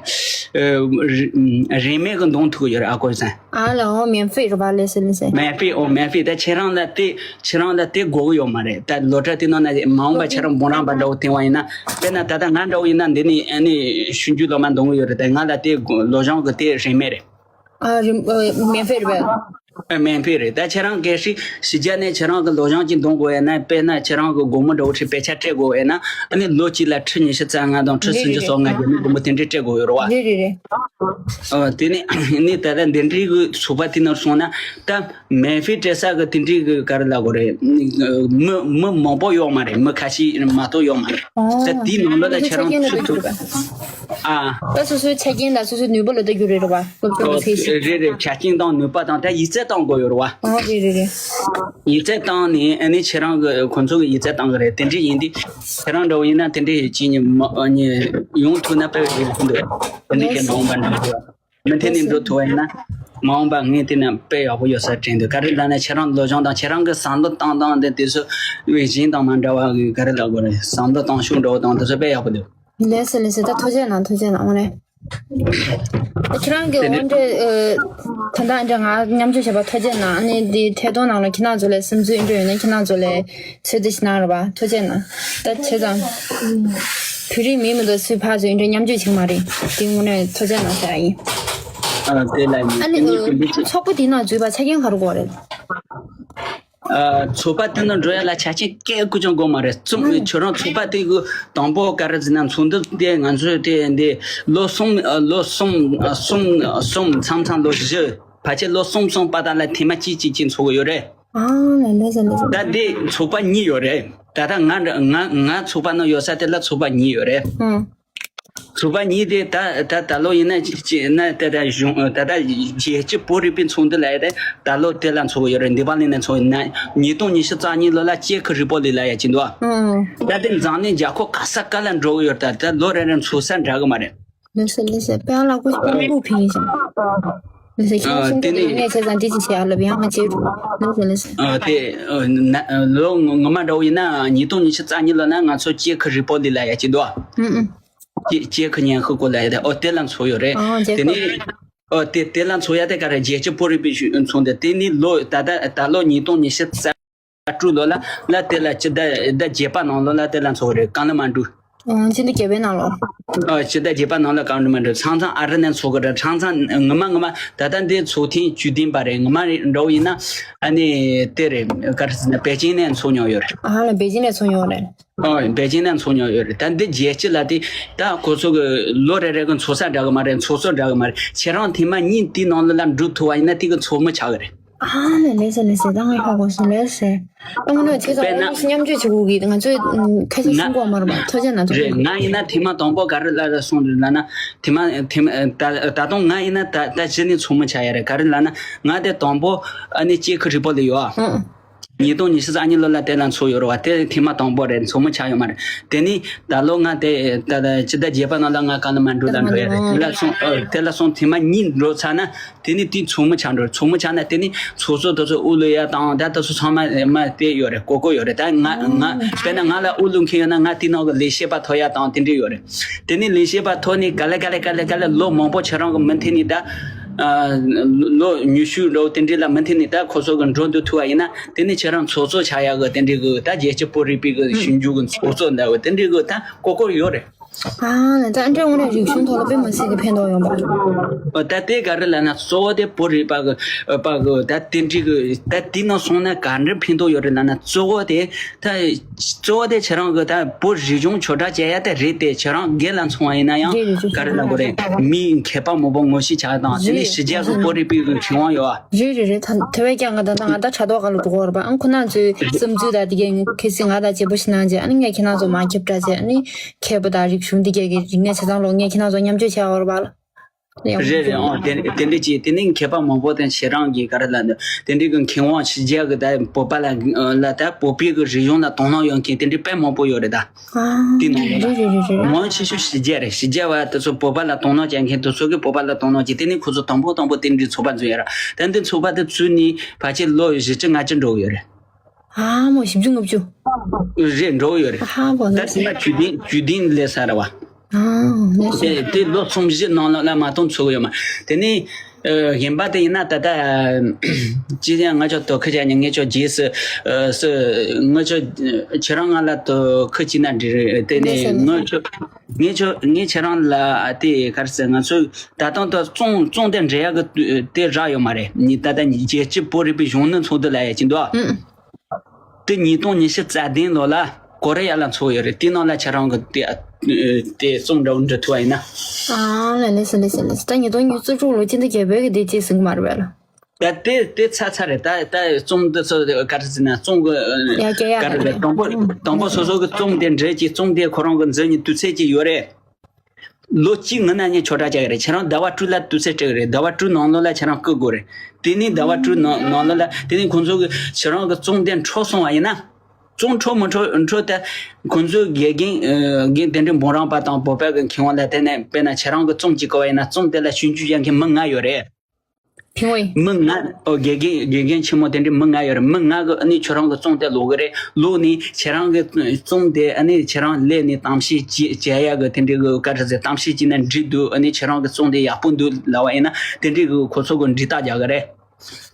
རིན་མེད་གི་འདོན་ཐུབ་ཀྱི་ཡོད་རེད། ཨ་ཁོ་སང་། ཨ་ལ། འོ། མེན་ཧྥི་རེད་བ། ལས་སུ་ལས་སུ། མེན་ཧྥི། འོ། མེན་ཧྥི། ད་ཁྱེད་རང་ལ་དེ་ཁྱེད་རང་ལ་དེ་དགོས་ཀྱི་ཡོད་མ་རེད། ད་སློབ་གྲྭ་དེ་ནང་ན་མ་འོངས་པ་ཁྱེད་རང་འབུམ་རམས་པ་འདྲ་བོ་བསྟེན་པ་ཡིན་ན། དཔེར་ན་ད་ལྟ་ང་འདྲ་བོ་ཡིན་ན་འདི་ནས་ཨ་ནི་ཞིབ་འཇུག་སློབ་མ་འདོན་གྱི་ཡོད་རེད། ད་ང་ལ་དེ་སློབ་སྦྱོང་གི་དེ་རིན་མེད་རེད། ཨ། རིན། ཨ། མེན་ཧྥི་རེད་པས། ཨ། མེན་ཧྥི་རེད། ད་ཁྱེད་རང་གལ་སྲིད་གཞིས་ཆགས་ནས་ཁྱེད་རང་གི་སློབ་སྦྱོང་ཅིག་འདོན་དགོས་ཡོད་ན། དཔེར་ན་ཁྱེད་རང་གི་སྒོར་མོ་འདྲ་བོ་ཅིག་དཔེ་ཆ་སྤྲད་དགོས་ཡོད་ན། ཨ་ནི་ལོ་གཅིག་ལ་ཁྲི་ཉི་ཤུ་རྩ་ལྔ་དང་ཁྲི་སུམ་ཅུ་སོ་ལྔ་བརྒྱ་མི་འདུག་མོ་དེ་འདྲས་སྤྲད་དགོས་ཡོད་རེད་བ། རེད་རེད་རེད། ཨ། དེ་ནས་ནི་ད་ལྟ་འདི་འདྲའི་གི་ཚོགས་པ་དེ་ནང་སོང་ན། ད་མེན་ཧྥི་སྤྲད་ས་གི་དེ་འདྲའི་གི་ག་རེ་ལབ་དགོས་རེད། མི་མི་མང་པོ་ཡོད་མ་རེད། མི་ཁ་ཤས་མ་གཏོགས་ཡོད་མ་རེད། ཨ། ད་དེའི་ནང་ལོགས་ལ་ཁྱེད་རང་ཚུད་ཐུབ། ཨ། ད་སོ་སོའི་ཆ་རྐྱེན་དང་སོ་སོའི་ནུས་པ་ལ་ལྟ་རྒྱུ་རེད་རེད་བ། སློབ་སྦྱོང་ཨོ། ཚད་གཞི། རེད་རེད། ཆ་རྐྱེན་དང་ནུས་པ་དང་ད་ཡིག་ཚད་བཏང་དགོས་ཡོད་རེད་བ། ཨོ། རེད་རེད་རེད། ཡིག་ཚད་བཏང་ནས་ཨ་ནི་ཁྱེད་རང་གི་ཁོང་ཚོ་གི་ཡིག་ཚད་བཏང་གི་རེད། དེ་འདྲ་ཡིན་དུས་ཁྱེད་རང་འདྲ་བོ་ཡིན་ན་དེ་འདྲ་ཡིན་ཅིག་ནི་མ་ནི་ཡོང་ཐུབ་ན་དཔེ་ཡག་པོ་འདུག་དེ་འདྲ་གི་མ་འོངས་པ་འདྲ་བོ། མུ་མཐུད་ནས་འགྲོ་ཐུབ་པ་ཡིན་ན། མ་འོངས་པ་ངས་དེ་ན་དཔེ་ཡག་པོ་ཡོད་ས་དྲན་འདུག་ག་རེ་ལབ་ན་ཁྱེད་རང་སློབ་སྦྱོང་དང་ཁྱེད་རང་གི་བསམ་བློ་བཏང་སྟངས་དེ་དེ་ཚོ་དབྱིན་ཇི་དང་མ་འདྲ་བ་གི་ག་རེ་ལབ་དགོས་རེད། བསམ་བློ་གཏོང་ཕྱོགས་འདྲ་བོ་དང་དེ་ཚོ་དཔེ་ཡག་པོ་འདུག་ལགས་སོ་ལགས་སོ། ད་ཐུགས་རྗེ་གནང་། ཐུགས་རྗེ་གནང་། དངོས་གནས། ཁྱེད་རང་གི་དེ་ནས་འོ་འདྲ་ཨ། ད་ལྟ་འདྲ་ང་མཉམ་སྤྱོད་བྱས་པ་ཐུགས་རྗེ་གནང་། ཨ་ནི་འདི་ཐད་གཏོང་ནང་ལ་ཁྱེད་རང་ཚོ་ལ་སིམ་འཛུལ་འདྲ་ཡོད་ན་ཁྱེད་རང་ཚོ་ལ་ཚོད་ལྟ་ཞིག་གནང་རོགས་པ། ཐུགས་རྗེ་གནང་། ད་བྱས་ཙང་བོད་རིགས་མི་མི་འདུག་སུས་ཕར་ཚུར་འདྲ་མཉམ་སྤྱོད་བྱེད་མ་རེད། དེ་དངོས་གནས་ཐུགས་རྗེ་གནང་ཟེར་ཡ་ཡིན། ཨ། དེ་ལ་ཨ་ནི་ཨ། ཚོགས་པ་འདི་ནང་འཛུལ་བ་ཆ་རྐྱེན་ག་རེ་དགོས་རེད། ཨ། ཚོགས་པ་དེ་ནང་འགྲོ་ཡ་ལ་ཆ་རྐྱེན་སྐད་ཀུ་ཅང་དགོས་མ་རེད། ཚོགས། ཨ། ཁྱོད་རང་ཚོགས་པ་དེ་གི་དང་པོ་ག་རེ་ཟེར་ན། ཚོགས་འདུ་དེ་ང་ཚོས་དེ་འདི་ལོ་གསུམ། ཨ། ལོ་གསུམ། ཨ། གསུམ། གསུམ་མཚམས་མཚམས་ལོ་བཞི། ཕལ་ཆེར་ལོ་གསུམ་གསུམ་བར་དག་ལ་ཐེངས་མ་གཅིག་གཅིག་གཅིག་འཚོགས་གི་ཡོད་རེད། ཨ། ལགས་སོ་ལགས་སོ། ད་འདི་ཚོགས་པ་གཉིས་ཡོད་རེད། ད་ལྟ་ང་ང་ང་ཚོགས་པ་ནང་ཡོད་ས་དེ་ལ་ཚོགས་པ་གཉིས་ཡོད་རེད། ཨ། ཚོགས་པ་གཉིས་དེ་ད་ད་ད་ལོ་ཡིན་ན་ཅི་ན་ད་ད་གཞུང་ད་ད་རྒྱལ་སྤྱི་བོད་རིག་པའི་ཚོགས་འདུ་ལབ་ཡ་དེ་ད་ལོ་དེ་ལ་འཚོགས་ཡོད་རེད། འདི་པ་ལིན་ན་འཚོགས་ཡོད་ན། ཉིས་སྟོང་ཉི་ཤུ་རྩ་གཉིས་ལོ་ལ་ཅེ་ཁི་རི་པོ་ལི་ལབ་ཡ་ཅིག་འདུག་ཨང་། ད་དེ་འཛམ་གླིང་རྒྱལ་ཁབ་ག་ས་ག་ལ་འགྲོ་གི་ཡོད། ད་ད་ལོ་རེ་རེ་འཚོགས་ས་འདྲ་གི་མ་རེད། ལགས་སོ་ལགས་སོ། དཔེ་ཡག་པོ་ཞིག་དཔེ་ཡག་པོ་ཕན་ཡིན་ཤག་ལགས་སོ། ཁྱེད་རང་ཨ། གསུང་དེ་གི་ནི་ཡོད་ངས་བྱས་ཙང་འདི་ཅིག་བྱས་ཨ་ལབ་ཡང་ང་བྱེད་འགྲོ། ལགས་སོ་ལགས་སོ། ཨ། དེ་ཨ་ན་ལོ་ངོ་མ་འདྲ་བོ་ཡིན་ན་ཉིས་སྟོང་ཉི་ཤུ་རྩ་གཉིས་ལོ་ན་ང་ཚོ་ཅེ་ཁི་རི་པོ་ལི་ལབ་ཡ་ཅིག་འདུག་ཨ། ཨུ་ཨུ། ཅེ་ཅེ་ཁི་ཉན་ཧི་ཀོ་ལབ་ཡ་དེ། ཨོ། དེ་ལ་འཚོགས་ཡོད་རེད། ཨོ། ཅེ་དེ་ཁི། ནི་ཨོ་དེ་དེ་ལ་འཚོགས་ཡ་དེ་ག་རེ། རྒྱལ་སྤྱི་བོད་རིག་པའི་ཚོགས་འདུ་དེ་ནི་ལོ་ད་ད་ད་ལོ་ཉིས་སྟོང་ཉི་ཤུ་རྩ་དྲུག་ལོ་ལ་ལ་དེ་ལ་སྤྱི་ཟླ་ཟླ་བརྒྱད་པ་ནང་ལོ་ལ་དེ་ལ་འཚོགས་རེད། ཀ་ལ་མ་འགྲུ། ཨང་། སྤྱི་ཟླ་བརྒྱད་པའི་ནང་ལོ། ཨ། སྤྱི་ཟླ་བརྒྱད་པ་ནང་ལ་གང་འགྲོ་མ་འགྲོ། ཚང་ཚང་ཨ་རི་ནས་ཚོགས་གི་རེད། ཚང་ཚང་ངོ་མ་ངོ་མ་ད་ལྟ་འདི་ཚོགས་ཐེངས་བཅུ་བདུན་པ་རེད། ངོ་མ་རེད་འདྲ་བོ་ཡིན་ན། ཨ་ནི་དེ་རེད། ག་རེ་ཟེར་ན་པེ་ཅིང་ནས་ཚོགས་མྱོང་ཡོད་རེད། ཨ་ལ་པེ་ཅིང་ནས་ཚོགས་མྱོང་རེད། ཨོ། པེ་ཅིང་ནས་ཚོགས་མྱོང་ཡོད་རེད། ད་འདི་རྒྱལ་སྤྱི་ལ་དེ་ད་ཁོ་ཚོ་གི་ལོ་རེ་རེ་གི་ཚོགས་ས་འདྲ་གི་མ་རེད། ཚོགས་གཙོ་འདྲ་གི་མ་རེད། ཁྱེད་རང་ཐེངས་མ་གཉིས་དེའི་ནང་ལ་ལ་འགྲོ་ཐུབ་པ་ཡིན་ན་དེ་གི་ཚོགས་མི་ཆགས་གི་རེད། ཨ་ལས། ལགས་སོ་ལགས་སོ། ད་ང་ཧ་གོ་སོང་། ལགས་སོ། ཨ་ངོ་ནས་བྱས་ཙང་དཔེར་ན། ཨོ་མཉམ་སྤྱོད་བྱེད་དགོས་གི། ང་ཚོས་ཁ་ཤས་ང་གསུང་གོ་མ་རེད་པ། ཐོས་རྒྱ་ན་ཚོགས་རེད། ང་ཡིན་ན་ཐེངས་མ་དང་པོ་ག་རེ་ལ་ལ་སོང་རེད་ལབ་ན། ཐེངས་མ་ཐེངས་མ་ད་ད་དུང་ང་ཡིན་ན་ད་ད་གཞི་ནས་ཚོགས་མི་ཆགས་ཡ་རེད། ག་རེ་ལབ་ན་ང་དེ་དང་པོ་ཨ་ནི་སྐྱེས་ཁུ་རི་པོ་ལི་ཡོད་ཨ། ཨང་། ཉིས་སྟོང་ཉི་ཤུ་རྩ་གཉིས་ལོ་ལ་དེ་ལ་ཚོགས་ཡོད་རེད་བ། དེ་ཐེངས་མ་དང་པོ་རེད། ཚོགས་མི་ཆགས་ཡོད་མ་རེད། དེ་ནི་ད་ལོ་ང་དེ་ད་ད་སྤྱི་ཟླ་བརྒྱད་པ་ནང་ལ་ང་ག་ལ་མ་འགྲོ་ལ་འགྲོ་ཡ་རེད། དེ་ལ་སོང་ཨ། དེ་ལ་སོང་ཐེངས་མ་གཉིས་འགྲོ་ཚར་ན། དེ་ནི་དེ་ཚོགས་མི་ཆགས་འགྲོ། ཚོགས་མི་ཆགས་ན་དེ་ནི་ཚོགས་གཙོ་དེ་ཚོ་དབུ་བླུག་ཡ་དང་ད་དེ་ཚོ་ཚང་མ་མ་དེ་ཡོད་རེད། གོ་གོ་ཡོད་རེད། ད་ང་ང་དཔེར་ན་ང་ལ་དབུ་བླུག་མཁན་ཡོད་ན་ང་དེ་ནང་གི་ལས་བྱེད་པ་ཐོབ་ཡ་དང་དེ་འདྲ་ཡོད་རེད། དེ་ནི་ལས་བྱེད་པ་ཐོབ་ནས་ག་ལེ་ག་ལེ་ག་ལེ་ག་ལེ་ལོ་མང་པོ་ཁྱེད་རང་གི་མུ་མཐུད་ནས་ད་ཨ་ལོ་ཉི་ཤུ་འགྲོ་དེ་འདྲ་ལ་མུ་མཐུད་ནས་ད་ཁོ་ཚོ་གི་འགྲོ་འདུག་ཐུབ་པ་ཡིན་ན། དེ་ནི་ཁྱེད་རང་ཚོགས་གཙོ་ཆགས་ཡ་གི་དེ་འདྲ་གི་ད་རྒྱལ་སྤྱི་བོད་རིག་པའི་གི་ཞིབ་འཇུག་གི་ཚོགས་གཙོ་འདྲ་བོ་དེ་འདྲ་གི་ད་གོ་གོ་ཡོད་རེད། ཨ་ནི་ད་འདྲ་འོང་ན་རིག་གཞུང་ཐོག་ལ་དཔེ་མི་སྲིད་ཀྱི་ཕན་ཐོགས་ཡོང་པ། ཨོ་ད་དེ་ག་རེ་ལབ་ན་གཙོ་བོ་དེ་བོད་རིག་པ་གི་པ་གི་ད་དེ་འདྲ་གི་ད་དེ་ནང་སོང་ན་ག་འདྲ་ཕན་ཐོགས་ཡོད་རེད་ལབ་ན། གཙོ་བོ་དེ་ད་གཙོ་བོ་དེ་ཁྱེད་རང་གི་ད་བོད་རིག་གཞུང་ཆོས་གྲགས་བྱེད་ཡ་དེ་རེད་དེ། ཁྱེད་རང་སྒེར་ལ་མཚོན་པ་ཡིན་ན་ཡང་རེད་རེད་རེད། ག་རེ་ལབ་དགོས་རེད། མི་མཁས་པ་མང་པོ་ངོ་ཤེས་བྱ་དང་དེ་ནས་ཕྱི་རྒྱལ་གི་བོད་རིག་པའི་གི་མཁས་དབང་ཡོད་ཨ། རེད་རེད་རེད། ད་དེ་བས་ཀྱང་ང་ད་ད་ང་ད་དྲ་ཐོག་ག་ལ་འགྲོ་གི་རེད་པ། ཨང་ཁོ་ན་ཚོའི་བསམ་ཚུལ་ད་དེ་གས་ཁ་སང་ང་ད་བརྗེ་པོ་ཞིག་གནང་རྗེས་ཨ་ནི་ངས་ཁྱེད་རང་ཚོ་མ་ཁྱབ་བསྒྲགས་བྱས། ཨ་ནི་མཁས་པ་དང་རིག་གཞུང་དེ་གས་ཀྱི་རིག་གནས་ཆ་ཚང་ལོག་ངས་ཁྱེད་རང་ཚོ་མཉམ་སྤྱོད་བྱས་པ་རེད་པ་ལ། རེད་རེད། ཨོ་དེ་དེ་འདྲ་ཅིག་དེ་ནི་མཁས་པ་མང་པོ་དང་ཁྱེད་རང་གི་ག་རེ་ལབ་ན་དེ་འདྲ་གི་མཁས་དབང་ཕྱི་རྒྱལ་གི་ད་བོད་པ་ལ་ལ་ད་བོད་པའི་གི་རིག་གཞུང་ལ་དོ་སྣང་ཡོད་མཁན་དེ་འདྲ་དཔེ་མང་པོ་ཡོད་རེད་ད། ཨ་དེ་ནང་ལ་རེད་རེད་རེད་རེད། མང་ཆེ་ཤོས་ཕྱི་རྒྱལ་རེད། ཕྱི་རྒྱལ་བ་དེ་ཚོ་བོད་པ་ལ་དོ་སྣང་བྱེད་མཁན་དེ་ཚོ་གི་བོད་པ་ལ་དོ་སྣང་བྱེད། དེ་ནི་ཁོ་ཚོ་དང་པོ་དང་པོ་དེ་འདྲའི་ཚོགས་པ་འཛུགས་ཡ་ར། ད་འདི་ཚོགས་པ་དེ་བཙུགས་ནས་ཕལ་ཆེར་ལོ་བཞི་བཅུ་ལྔ་བཅུ་འགྲོ་གི་ཡོད་རེད། ཨ་མོ་བཞི་བཅུ་ལྔ་བཅུ། རེད། འགྲོ་གི་ཡོད་རེད། ཧ་གོ་ད་ལ་དེ་ན་བཅུ་བདུན་བཅུ་བདུན་སླེབས་ཚར་བ། ཨ་ལགས་སོ། དེ་དེ་ལོ་གསུམ་བཞི་ནང་ལ་ལ་མ་གཏོང་ཚུགས་ཡོད་མ། དེ་ནས་ཨ་གཞན་པ་དེ་ཡིན་ན་ད་ལྟ་ཅི་ཡང་ང་ཅག་དོ་ཁུར་བྱ་ཉན། ངས་ཅག་རྗེས་སུ་ཨ་སུ་ང་ཅག་ཁྱེད་རང་ང་ལ་དོ་ཁུར་བྱས་ན་འགྲིག་རེད། དེ་ལགས་ནས་སོ་ལགས་ང་ཅག་ངས་ཅག་ངས་ཁྱེད་རང་ལ་ཨ་དེ་ག་རེ་ཟེར། ང་ཚོ་ད་དུང་དོ་རྩོམ་རྩོམ་དེ་འབྲི་ཡག་གི་དེ་རག་ཡོད་མ་རེད། ནི་ད་ལྟ་རྒྱལ་སྤྱི་བོད་རིག་པའི་གཞོན་ནུ་ཚོགས་འདུ་ལ་ཡ་ཅིག་འདུག་ཨ། ཨུ། དེ་ཉིས་སྟོང་ཉི་ཤུ་རྩ་བདུན་ལོ་ལ་ཀོ་རི་ཡ་ལ་ཚོགས་ཡོད་རེད། དེ་ནང་ལ་ཁྱེད་རང་གི་དེ་དེ་རྩོམ་འདྲ་བོ་འབྲི་ཐུབ་པ་ཡིན་ན། ཨ་ལ་ལགས་སོ་ལགས་སོ་ལགས་སོ། ད་ཉིས་སྟོང་ཉི་ཤུ་རྩ་དྲུག་ལོ་སྤྱི་ཟླ་བརྒྱད་པའི་གི་དེ་ཅི་ཟིན་གི་མ་རེད་པས་ལ། ད་དེ་དེ་ཚར་ཚར་རེད། ད་ད་རྩོམ་འདི་ཚོ་ག་རེ་ཟེར་ན་རྩོམ་གི་ཡ་རྒྱ་ཡ་ག་རེ་རེད། དང་པོ་དང་པོ་སོ་སོ་གི་རྩོམ་དེ་འབྲི་གི་རྩོམ་དེ་ཁོ་རང་གི་འཛིན་ནི་དུས་ཚོད་ཅིག་ཡོད་རེད། ལོ་གཅིག་སྔོན་ན་ངས་ཆོས་གྲགས་བྱ་གི་རེད། ཁྱེད་རང་ཟླ་བ་དྲུག་ལ་དུས་ཚོད་སྤྲད་གི་རེད། ཟླ་བ་དྲུག་ནང་ལོགས་ལ་ཁྱེད་རང་བསྐུར་དགོས་རེད། དེ་ནས་ཟླ་བ་དྲུག་ནང་ནང་ལོགས་ལ་དེ་ནས་ཁོང་ཚོ་གི་ཁྱེད་རང་གི་རྩོམ་དེ་འཕྲོད་སོང་བ་ཡིན་ན། རྩོམ་འཕྲོད་མི་འཕྲོད་འཕྲོད་དེ་ཁོང་ཚོའི་དགེ་རྒན་ཨ་དགེ་རྒན་དེ་འདྲའི་འབུམ་རམས་པ་དང་བོད་པའི་གི་མཁས་དབང་ལ་བརྟེན་ནས། དཔེར་ན་ཁྱེད་རང་གི་རྩོམ་ཅིག་བཀོད་པ་ཡིན་ན་རྩོམ་དེ་ལ་ཞིབ་འཇུག་བྱེད་མཁན་མི་ལྔ་ཡོད་རེད། ཕིང་ཝེ། མི་ལྔ། ཨོ་དགེ་རྒན་དགེ་རྒན་ཆེན་མོ་དེ་འདྲའི་མི་ལྔ་ཡོད་རེད། མི་ལྔ་གིས་ཨ་ནི་ཁྱོད་རང་གི་རྩོམ་དེ་ཀློག་གི་རེད། ཀློག་ནས་ཁྱེད་རང་གི་རྩོམ་དེ་ཨ་ནི་ཁྱེད་རང་ལས་ནས་གཏམ་བཤད་ཅི་བྱེད་ཡག་གི་དེ་འདྲའི་གི་ག་རེ་ཟེར། གཏམ་བཤད་ཅིག་ན་འགྲིག་འདུག་ཨ་ནི་ཁྱེད་རང་གི་རྩོམ་དེ་ཡག་པོ་འདུག་ལབ་པ་ཡིན་ན་དེ་འདྲའི་གི་ཁོ་ཚོ་གི་འགྲེལ་བརྡ་རྒྱག་གི་རེད།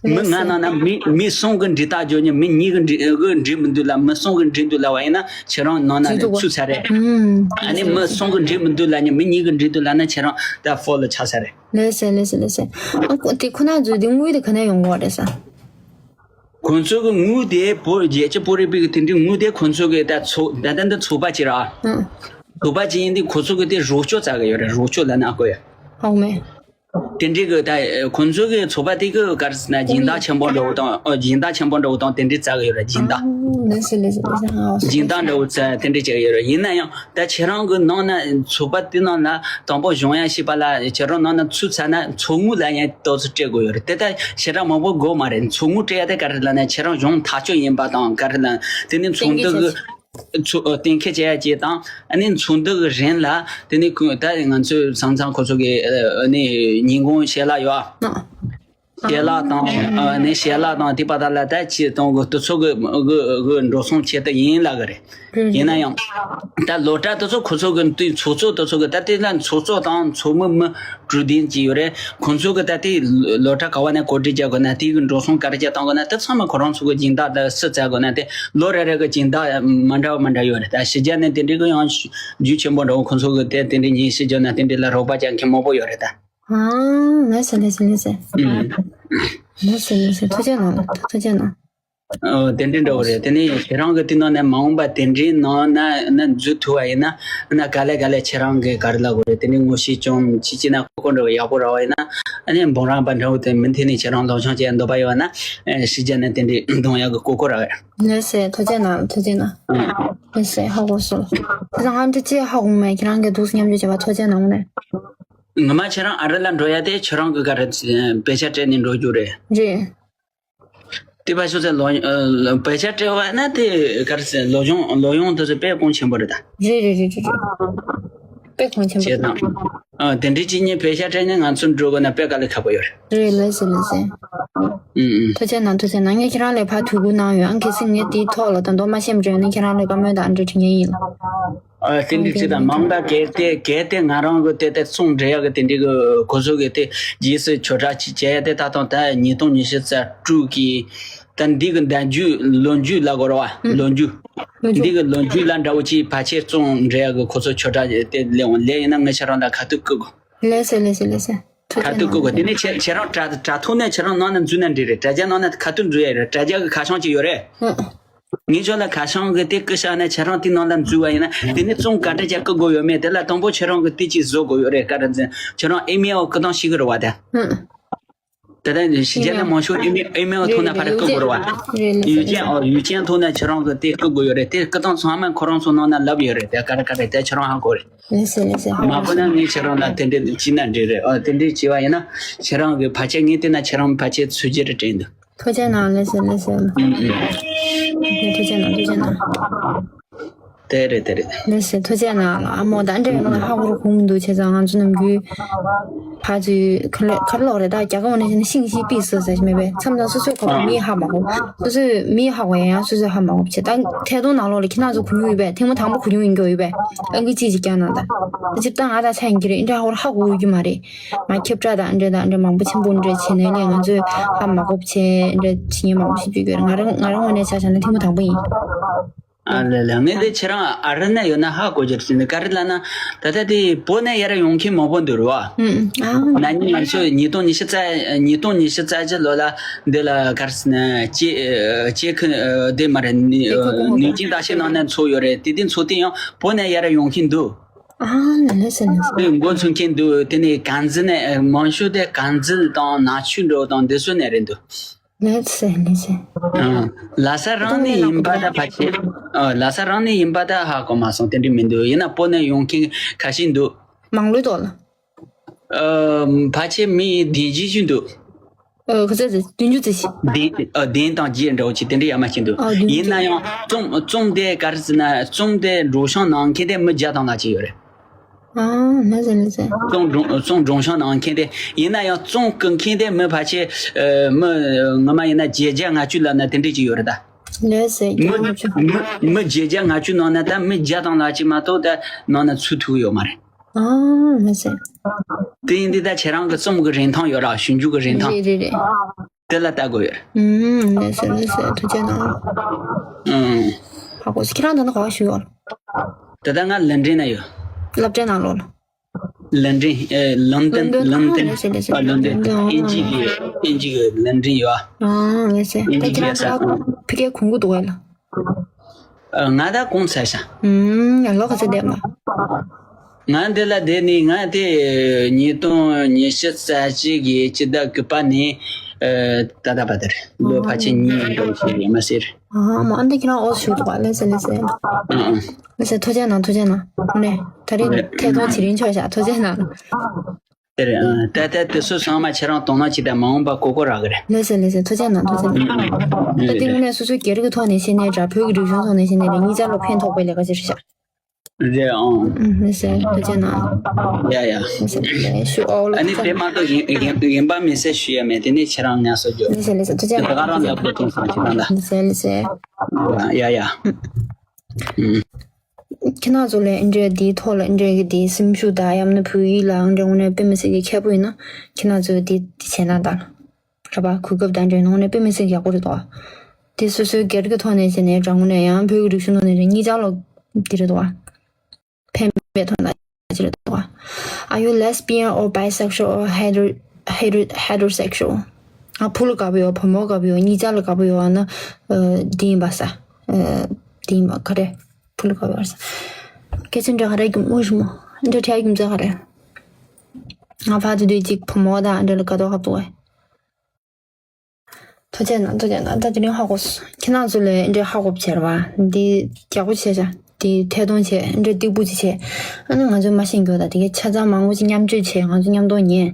མི་ལྔ་ནང་ན་མི་མི་གསུམ་གི་འགྲེལ་བརྡ་རྒྱག་མཁན། མི་གཉིས་གི་འགྲིག་གི་འགྲིག་མི་འདུག་ལབ། མི་གསུམ་གི་འགྲིག་འདུག་ལབ་པ་ཡིན་ན་ཁྱེད་རང་ནང་ན་ཚུད་འདུག་ག་ཚུད་ཚར་རེད། ཨུམ། ཨ་ནི་མི་གསུམ་གི་འགྲིག་མི་འདུག་ལབ་མཁན། མི་གཉིས་གི་འགྲིག་འདུག་ལབ་ན་ཁྱེད་རང་ད་ཧྥོ་ལ་ཆགས་ཚར་རེད། ལགས་སེ་ལགས་སེ་ལགས་སེ། ཨ་ཁོ་དེ་ཁོ་ན་ཚོས་དེ་དངུལ་དེ་ག་ནས་ཡོང་གི་རེད་ས། ཁོང་ཚོ་གི་དངུལ་དེ་བོད་རྒྱལ་སྤྱི་བོད་རིག་པའི་གི་དེ་འདྲའི་དངུལ་དེ་ཁོང་ཚོ་གི་ད་ཚོགས་ད་ལྟ་འདི་ཚོགས་པ་ཅིག་ར། ཨང་། ཚོགས་པ་ཅིག་ཡིན་དུས་ཁོང་ཚོ་གི་དེ་རོགས་སྐྱོར་བྱེད་གི་ཡོད་རེད། རོགས་སྐྱོར་ལབ་ན་ཨ་ཁོ་ཡ། ཧོ་མེ། དེ་འདྲའི་གི་ད་ཁོང་ཚོ་གི་ཚོགས་པ་དེ་གི་ག་རེ་ཟེར་ན་སྦྱིན་བདག་ཆེན་པོ་འདྲ་བོ་དང་། ཨོ་སྦྱིན་བདག་ཆེན་པོ་འདྲ་བོ་དང་དེ་འདྲའི་བྱེད་གི་ཡོད་རེད། སྦྱིན་བདག་ཨང་། ལགས་སེ་ལགས་སེ་ལགས་སེ། ཨང་། སྦྱིན་བདག་འདྲ་བོ་ཚ་དེ་འདྲའི་བྱེད་གི་ཡོད་རེད། ཡིན་ན་ཡང་ད་ཁྱེད་རང་གི་ནང་ན་ཚོགས་པ་དེ་ནང་ན་དང་པོ་ཞུགས་ཡ་ཞེས་པ་ལ་ཁྱེད་རང་ནང་ན་ཚུད་ཚར་ན་ཚོགས་དངུལ་ལ་ཡང་ཏོག་ཙམ་སྤྲད་དགོས་ཡོད་རེད། དེ་ལྟར་ཞེ་དྲག་མང་པོ་དགོས་མ་རེད། ཚོགས་དངུལ་སྤྲད་ཡ་དེ་ག་རེ་ལབ་ན་ཁྱེད་རང་གཞུང་ཐག་གཅོད་ཡིན་པ་དང་། ག་རེ་ལབ་དེ་ནི་ཚོགས་འདུ་གི་ཚོགས་གཏན་འཁེལ་བྱེད་ཡ་ཅིག་དང་། ཨ་ནི་ཚོགས་འདུ་གི་རིང་ལ་དེ་ནི་ཁོ་ད་ང་ཚོའི་ཚང་ཚང་ཁོ་ཚོ་གི་ཨ་ནི་ཉིན་གུང་ཞལ་ལག་ཡོད་ཨ། ཨང་། ཞལ་ལག་དང་ཨ་ནི་ཞལ་ལག་དང་དེ་པ་ད་ལ་ད་ཅི་གཏོང་གི་དུས་ཚོད་གི་གི་གི་འགྲོ་སོང་ཆེད་དུ་ཡིན་ལ་གི་རེད། རེད་ཡིན་ན་རེད། ཡང་ད་སློབ་གྲྭ་དེ་ཚོ་ཁོ་ཚོ་གི་དུས་ཚོགས་གཙོ་དེ་ཚོ་གི་ད་དེ་ལ་ཚོགས་གཙོ་དང་ཚོགས་མི་མི་གྲོས་དོན་ཅིག་ཡོད་རེད། ཁོང་ཚོ་གི་ད་དེ་སློབ་གྲྭ་ག་བ་ནས་གོ་སྒྲིག་བྱ་དགོས་ན་དེ་གི་འགྲོ་སོང་ག་རེ་བྱ་གཏོང་དགོས་ན་དེ་ཚང་མ་ཁོ་རང་ཚོ་གི་སྦྱིན་བདག་དང་སུ་བཙལ་དགོས་ན་དེ་ལོ་རེ་རེ་གི་སྦྱིན་བདག་མ་འདྲ་བ་མ་འདྲ་ཡོད་རེད། ད་ཕྱི་རྒྱལ་ནས་དེ་འདྲའི་གི་ཡང་རྒྱུ་ཆེན་པོ་འདྲ་བོ་ཁོང་ཚོ་གི་དེ་དེ་འདྲའི་ཉིན་ཕྱི་རྒྱལ་ན་དེ་འདྲའི་ལ་རོགས་པ་རྒྱག་མཁན་མང་པོ་ཡོད་རེད་ད། ཨ་ལགས་སོ་ལགས་སོ་ལགས་སོ། ཨུམ། ལགས་སོ་ལགས་སོ། ཐུགས་རྗེ་གནང་། ཐུགས་རྗེ་གནང་། ཨོ་དེ་འདྲའི་འདྲ་བོ་རེད། དེ་ནས་ཁྱེད་རང་གི་དེ་ནང་ནས་མ་འོངས་པ་དེ་འདྲའི་ནང་ན་ན་འཛུལ་ཐུབ་པ་ཡིན་ན་ན་ག་ལེ་ག་ལེ་ཁྱེད་རང་གི་ག་རེ་ལབ་དགོས་རེད། དེ་ནས་ངོ་ཤེས་ཅུང་ཅི་ཅི་ན་ཁོ་ཁོ་འདྲ་བོ་ཡག་པོ་ར་བ་ཡིན་ན་ཨ་ནི་འབུམ་རམས་པ་འདྲ་བོ་དེ་མི་འཐེན་ནས་ཁྱེད་རང་སློབ་སྦྱོང་བྱེད་འདོད་པ་ཡོད་ན་ཨེ་ཕྱི་རྒྱལ་ནས་དེ་འདྲའི་གཏོང་ཡག་གི་ཀོ་ཀོ་ར་བ་རེད། ལགས་སེ། ཐུགས་རྗེ་གནང་། ཐུགས་རྗེ་གནང་། ལགས་སེ། ཧ་གོ་སོང་། ཁྱེད་ཚོ་ང་འདྲ་ཅི་ཧ་གོ་མེད། ཁྱེད་རང་གི་འདུག་མཉམ་ཞུགས་བྱས་པ་ཐུགས་རྗེ་གནང་ནས། ངོ་མ་ཁྱེད་རང་ཨ་རི་ལ་འགྲོ་ཡ་དེ་ཁྱེད་རང་གི་ག་རེ་བེ་ཤ་སྤྲད་ནས་འགྲོ་རྒྱུ་རེད། རེད། དེ་བ་ཤོ་ཚེ་ལོ་ཨ་བེ་ཤ་སྤྲད་པ་ན་དེ་ག་རེ་ཟེར་ལོ་གཞུང་ལོ་ཡོང་དེ་ཚོ་དཔེ་གོང་ཆེན་པོ་རེད་ད། རེད་རེད་རེད་རེད་རེད། དཔེ་གོང་ཆེན་པོ་བྱས་རེད། དང་། ཨ་དེ་འདྲའི་ཅི་ཉིད་བེ་ཤ་སྤྲད་ནས་ང་ཚོ་འགྲོ་དགོས་ན་དཔེ་དཀའ་ལས་ཁག་པོ་ཡོད་རེད། རེད། ལགས་སེ་ལགས་སེ། ཨུ་ཨུ། ཐུགས་རྗེ་གནང་། ཐུགས་རྗེ་གནང་། ངས་ཁྱེད་རང་ལ་ཕར་དུས་འགོ་གནང་ཡོད། ཨང་གལ་སྲིད་ངས་དེའི་ཐོག་ལ་ད་དོ་མ་ཤེས་མི་འགྲོ་ཡོད་ན་ཁྱེད་རང་ལ་བཀའ་མོལ་དང་འབྲེལ་དྲི་ངེས་ཡིན། ཨ་དེ་འདྲའི་ཅི་དང་མང་ད་གལ་ཏེ་གལ་ཏེ་ང་རང་གི་དེ་དེ་ཚོང་འབྲེལ་ཡག་གི་དེ་འདྲའི་གི་གོ་ཚོད་གི་དེ་རྗེས་སུ་ཆོས་གྲགས་ཅིག་བྱས་ཡ་དེ་ད་དང་ད་ཉིས་སྟོང་ཉི་ཤུ་རྩ་དྲུག་གི་ད་འདི་གི་ཟླ་མཇུག་ལོ་མཇུག་ལ་གོ་ར་བ་ལོ་མཇུག་ལོ་མཇུག་འདི་གི་ལོ་མཇུག་ལ་འདྲ་བོ་ཅིག་ཕལ་ཆེར་ཚོང་འབྲེལ་ཡག་གི་གོ་ཚོད་ཆོས་གྲགས་དེ་ལས་འོང་ལས་ཡིན་ན་ངས་ཁྱེད་རང་ལ་ཁ་ཐུག་བསྐུར་གོ། ལགས་སེ་ལགས་སེ་ལགས་སེ། ཁ་ཐུག་བསྐུར་གོ། དེ་ནས་ཁྱེད་ཁྱེད་རང་དྲ་དྲ་ཐོག་ནས་ཁྱེད་རང་ནང་ན་འཛུལ་ན་འགྲིག་རེད། དྲ་རྒྱ་ནང་ན་ཁ་ཐུག་འགྲོ་ཡ་རེད། དྲ་རྒྱ་གི་ཁ་བྱང་ཅིག་ཡོད་རེད། ངས་ཁྱོད་ལ་ཁ་བྱང་གི་དེ་བསྐུར་བཞག་ན་ཁྱེད་རང་དེ་ནང་ལ་འཛུལ་བ་ཡིན་ན་དེ་ནས་ཙོང་ག་འདྲ་ཅིག་བསྐུར་དགོས་ཡོད་མེད་དེ་ལ་དང་པོ་ཁྱེད་རང་གི་དེ་ཅིག་བཟོ་དགོས་ཡོད་རེད། ག་རེ་ཟེར་ཁྱེད་རང་ཨི་མེལ་བསྐུར་སྟངས་ཤེས་ཀྱི་རེད་བ་དེ། དེ་ལྟ་ཕྱི་རྒྱལ་ལ་མང་ཤོས་ཨི་མེལ་ཨི་མེལ་ཐོག་ནས་ཕར་བསྐུར་དགོས་རེད་བ། ཡུལ་ཅན་ཨོ་ཡུལ་ཅན་ཐོག་ནས་ཁྱེད་རང་གི་དེ་བསྐུར་དགོས་ཡོད་རེད། དེ་བསྐུར་སྟངས་ཚང་མ་ཁོ་རང་ཚོ་ནང་ན་ལབ་ཡོད་རེད། དེ་ག་རེ་ག་རེ་དེ་ཁྱེད་རང་ཧ་གོ་རེད། ལགས་སེ་ལགས་སེ། མ་གོ་ན་ངས་ཁྱེད་རང་ལ་དེ་འདྲས་བྱས་ན་འགྲིག་རེད། ཨོ་དེ་འདྲས་བྱས་པ་ཡིན་ན་ཁྱེད་རང་གི་ཕལ་ཆེར་ངས་བལྟས་ན་ཁྱེད་རང་ཕལ་ཆེར་ཚུལ་རྒྱུ་རེད་དྲན་འདུག་ཐུགས་རྗེ་གནང་། ལགས་སེ་ལགས་སེ། ཨུམ་ཨུམ། ཐུགས་རྗེ་གནང་། ཐུགས་རྗེ་གནང་། དེ་རེད་དེ་རེད། ལགས་སེ་ཐུགས་རྗེ་གནང་། ཨ་མོ་ད་འདྲས་ཡོང་ན་ཧ་གོ་རུ་གོ་མི་འདུག་བྱས་ཙང་ང་ཚོ་ནམ་རྒྱུན་ཕར་ཚུར་ཁ་ལོ་ཁ་ལོག་རེད། ད་རྒྱ་གར་འོ་ན་བྱས་ན་ཤིང་ཤིང་པིས་ཟེར་ཟེར་མེད་པས། མཚམས་མཚམས་སོ་སོའི་ཁ་ལོག་མིས་ཧ་མ་གོ། སོ་སོས་མིས་ཧ་གོ་ཡང་ཡང་སོ་སོས་ཧ་མ་གོ་བྱས། ད་ཐད་གཏོང་ནང་ལོགས་ལ་ཁྱེད་རང་ཚོ་གོ་མྱོང་ཡོད་པས། ཐེངས་མ་དང་པོ་གོ་མྱོང་ཡིན་གྱི་ཡོད་པས། ཨང་ཀི་གཅིག་ཅིག་བསྐྱངས་གནང་། ད་ཅིག་ད་ང་ད་ཆ་ཡིན་གྱི་རེད། འདྲ་ཧོར་ཧ་གོ་ཡོད་ཀྱི་མ་རེད། ང་ཁྱབ་བསྒྲགས་དང་འདྲ་དང་འདྲ་མང་པོ་ཆེན་པོ་འདྲ་བྱས་ནས་ལས་ང་ཚོས་ཧ་མ་གོ་བྱས་འདྲ་བྱེད་མཁན་མང་པོ་ཞིག་བརྗོད་ཀྱི་ཡོད་རེད། ང་རང་ང་རང་ངོས་ནས་ཆ་བཞག་ན་ཐེངས་མ་དང་པོ་ཡིན། ཨ་ལེ་ལེ། ངས་འདི་ཁྱེད་རང་ཨ་རི་ན་ཡོད་ན་ཧ་གོ་རྒྱུ་རེད། ག་རེ་ལབ་ན་ད་ལྟ་དེ་བོད་ནས་ཡར་ཡོང་མཁན་མང་པོ་འདུག་རེད་བ། ཨུམ། ཨ། ན་ནིང་ང་ཚོ་ཉིས་སྟོང་ཉི་ཤུ་རྩ་ཉིས་སྟོང་ཉི་ཤུ་རྩ་གཅིག་ལོ་ལ་འདི་ལ་ག་རེ་ཟེར་ན་སྐྱེ་སྐྱེ་ཁུ་འདི་མ་རེད། ནི་ནིང་ཅིང་ཏ་ཤི་ནང་ནས་ཚོགས་ཡོད་རེད། དེ་དེ་ཚོགས་དུས་ཡང་བོད་ནས་ཡར་ཡོང་མཁན་འདུག་ཨ་ལེ་ལེ་ཟེར་ལེ་ཟེར། དེ་མགོ་ཚོས་མཁན་འདུག་དེ་ནས་དཀར་མཛེས་ནས་མང་ཤོས་དེ་དཀར་མཛེས་དང་ནག་ཆུ་འགྲོ་དང་འདི་ཚོ་ནས་རེད་འདུག་ལེ་ལེ་ཟེར་ལེ་ཟེར། ཨ། ལྷ་ས་རང་ནས་ཡིན་པ་ད་ཕལ་ཆེར། ཨ། ལྷ་ས་རང་ནས་ཡིན་པ་ད་ཧ་གོ་མ་སོང་། དེ་འདྲ་མི་འདུག་ཡིན་ན་བོད་ནས་ཡོང་མཁན་ཁ་ཤས་འདུག་མང་ལོས་ཐོག་ལ། ཨ། ཕལ་ཆེར་མི་བདུན་བརྒྱད་ཅིག་འདུག་ཨ། ག་ཚོད་ཟེར། བདུན་ཅུ་ཙམ་ཞིག་བདུན། ཨ། བདུན་དང་བརྒྱད་འདྲ་བོ་ཅིག་དེ་འདྲ་ཡར་མར་ཕྱིན་འདུག་ཨ། བདུན་ཅུ། ཡིན་ན་ཡང་རྩོམ་རྩོམ་དེ་ག་རེ་ཟེར་ན་རྩོམ་དེ་སྒྲོག་སྦྱང་གནང་མཁན་དེ་མི་བརྒྱ་དང་ལྔ་ཅིག་ཡོད་རེད། ཨ། ལེ་ལེ་ཟེར་ལེ་ཟེར། རྩོམ་སྒྲོག་རྩོམ་སྒྲོག་སྦྱང་གནང་མཁན་དེ་ཡིན་ན་ཡང་རྩོམ་སྐུར་མཁན་དེ་མི་ཕལ་ཆེར་ཨ། མི་ངོ་མ་ཡིན་ན་བརྒྱད་བརྒྱ་ལྔ་བཅུ་ལབ་ན་དེ་འདྲ་ཅིག་ཡོད་རེད་ད། ལེ་ལེ་ཟེར། མི་བརྒྱ་ལྔ་བཅུ། མི་མི་བརྒྱད་བརྒྱ་ལྔ་བཅུ་ནང་ན་ད་མི་བརྒྱ་དང་ལྔ་བཅུ་མ་གཏོགས་ད་ནང་ན་ཚུད་ཐུབ་ཀྱི་ཡོད་མ་རེད། ཨ། ལེ་ལེ་ཟེར། དེ་ཡིན་དུས་ད་ཁྱེད་རང་གི་རྩོམ་གྱི་རིན་ཐང་ཡོད་ར། ཞིབ་འཇུག་གི་རིན་ཐང་། རེད་རེད་རེད། དེ་ལ་ལྟ་དགོས་ཡོད། ཨུམ། ལེ་ལེ་ཟེར་ལེ་ཟེར། ཐུགས་རྗེ་གནང་། ཨུམ། ཧ་གོ་སོང་། ཁྱེད་རང་ད་ལྟ་ག་པར་བཞུགས་ཡོད། ད་ལྟ་ང་ལན་ཀྲན་ན་ཡོད། སློབ་གྲྭའི་ནང་ལོགས་ལ། ལན་ཀྲན། ཨེ། ལོན་ཏན། ལོན་ཏན། ལོན་ཏན། ཨ། ལོན་ཏན། ཨ། ཨིན་ཇི་གི་ཨིན་ཇི་གི་ལན་ཀྲན་ཡོད་ཨ། ཨ། ལེ་ལེ་ཟེར། ཨིན་ཇི་གི་ས། ད་ཁྱེད་རང་ད་ཕ་གིར་གོམས་ཀྱི་འདུག་གས་ལ། ཨ། ང་ད་གོང་ཚར་ཤག་ཨུམ། ཡང་ལོ་ག་ཚོད་བསྡད་པ། ང་འདི་ལ་བསྡད་ནས་ང་དེ་ཉིས་སྟོང་ཉི་ཤུ་རྩ་གཅིག་གི་སྤྱི་ཟླ་དགུ་པ་ནས། ཨ། ད་ལྟ་བར་དུ་རེད། ལོ་ཕལ་ཆེར་གཉིས་འགྲོ་བཞིན་ཡོད་མ་ཟེར། ཨ་མ། ཨ་འདི་ཁྱེད་རང་ཨོ་ཞུ་འདུག་ག་ལེ་ལེ་ཟེར། ཨ་ཨ། ལེ་ལེ་ཟེར། ཐུགས་རྗེ་གནང་། ཐུགས་རྗེ་གནང་། ནས་ད་རེས་ཐད་གཏོང་བྱེད་རིན་ཆོག་བཞག་ཐུགས་རྗེ་གནང་། དེ་རེད། ཨ། ད་ལྟ་དེ་ཚོ་ཚང་མ་ཁྱེད་རང་དོ་སྣང་བྱེད་དང་མ་འོངས་པ་གོ་གོ་རག་གི་རེད། ལེ་ལེ་ཟེར་ལེ་ཟེར། ཐུགས་རྗེ་གནང་། ཐུགས་རྗེ་གནང་། ཨ། ད་དེ་དངོས་གནས་སོ་སོའི་སྒེར་གྱི་ཐོག་ནས་བཤད་ནའི་འདྲ། བོད་ཀྱི་རིག་གཞུང་ཐོག་ནས་བཤད་ནའི་འདྲ། གཉིས་ཆ་ལ་ཕན་ཐོགས་པའི་ལས་ཀ་ཅིག་རེད་ཤག་རེད་ཨང་། ཨུམ། ལགས་སོ། ཐུགས་རྗེ་གནང་། ཡ་ཡ། ལགས་སོ། ལགས་སོ། ཨ་ནི་དེ་མ་གཏོགས་གཞན་གཞན་གཞན་པ་མི་སེར་ཞུ་ཡ་མེད། དེ་ནས་ཁྱེད་རང་ངལ་གསོ་རྒྱོབ། ལགས་སོ། ལགས་སོ། ཐུགས་རྗེ་གནང་། ཁ་རང་ལབ་དགོས་དོན་སང་ཁྱེད་རང་ལ། ལགས་སོ། ལགས་སོ། ཡ་ཡ། ཨུམ། ཁྱེད་རང་ཚོ་ལ་འདི་འདྲའི་འདིའི་ཐོག་ལ་འདི་འདྲའི་གི་འདི་སེམས་ཤུགས་དང་ཡང་ན་བོད་ཡིག་ལ་འདི་འདྲ་དངོས་གནས་དཔེ་མི་སྲིད་ཀྱི་མཁས་པོ་ཡིན་ན་ཁྱེད་རང་ཚོས་འདི་འདི་བྱས་ན་ད་ར་བ་གོ་སྐབས་དང་འདྲ་དངོས་གནས་དཔེ་མི་སྲིད་ཀྱི་ཡག་པོ་རེད་དོ། འདི་སོ་སོའི་སྒེར་གྱི་ཐོག་ནས་བྱས་ནས་འདྲ་དངོས་གནས་ཡང་བོད་ཀྱི་རིག་གཞུང་ཐོག་ནས་རེད། གཉིས་ཆར་ལོ་འདི་རེད་དོ། ཕན་པའི་ཐོག་ནས་ཅི་རེད་དོ། Are you lesbian or bisexual or hetero- hetero- heterosexual? ང་བུ་ལ་དགའ་པོ་ཡོད། བུ་མོ་དགའ་པོ་ཡོད། གཉིས་ཆར་ལ་དགའ་པོ་ཡོད་ན། ཨ། འདི་ཡིན་པ་ས། ཨ། འདི་ཡིན་པ་ག་རེ། བུ་ལ་དགའ་པོ་ཡོད་ས། སྐད་ཆ་འདྲ་ག་རེ་རྒྱུ་མོ་ཞིག་མོ། འདྲ་འདྲ་རྒྱུ་མཚན་ག་རེ། ང་ཕར་ཚུར་དུས་གཅིག་བུ་མོ་དང་འདྲ་ལ་དགའ་མདོག་ཁ་པོ་འདུག་གས། ཐུགས་རྗེ་གནང་། ཐུགས་རྗེ་གནང་། ད་དེ་རིང་ཧ་གོ་སོང་། ཁྱེད་རང་ཚོ་ལ་འདྲ་ཧ་གོ་བྱེད་ར་བ། འདི་ཡག་པོ་བྱས་ཤག་འདི་ཐད་གཏོང་བྱས། འདྲ་སྟེགས་བུ་ཅིག་བྱས། ཨ་ནི་ང་ཚོས་མ་ཤེས་རྒྱུ་དང་དེ་གའི་ཆ་ཚང་མང་པོ་ཅིག་མཉམ་སྤྱོད་བྱས། ང་ཚོ་མཉམ་དུ་ཉན།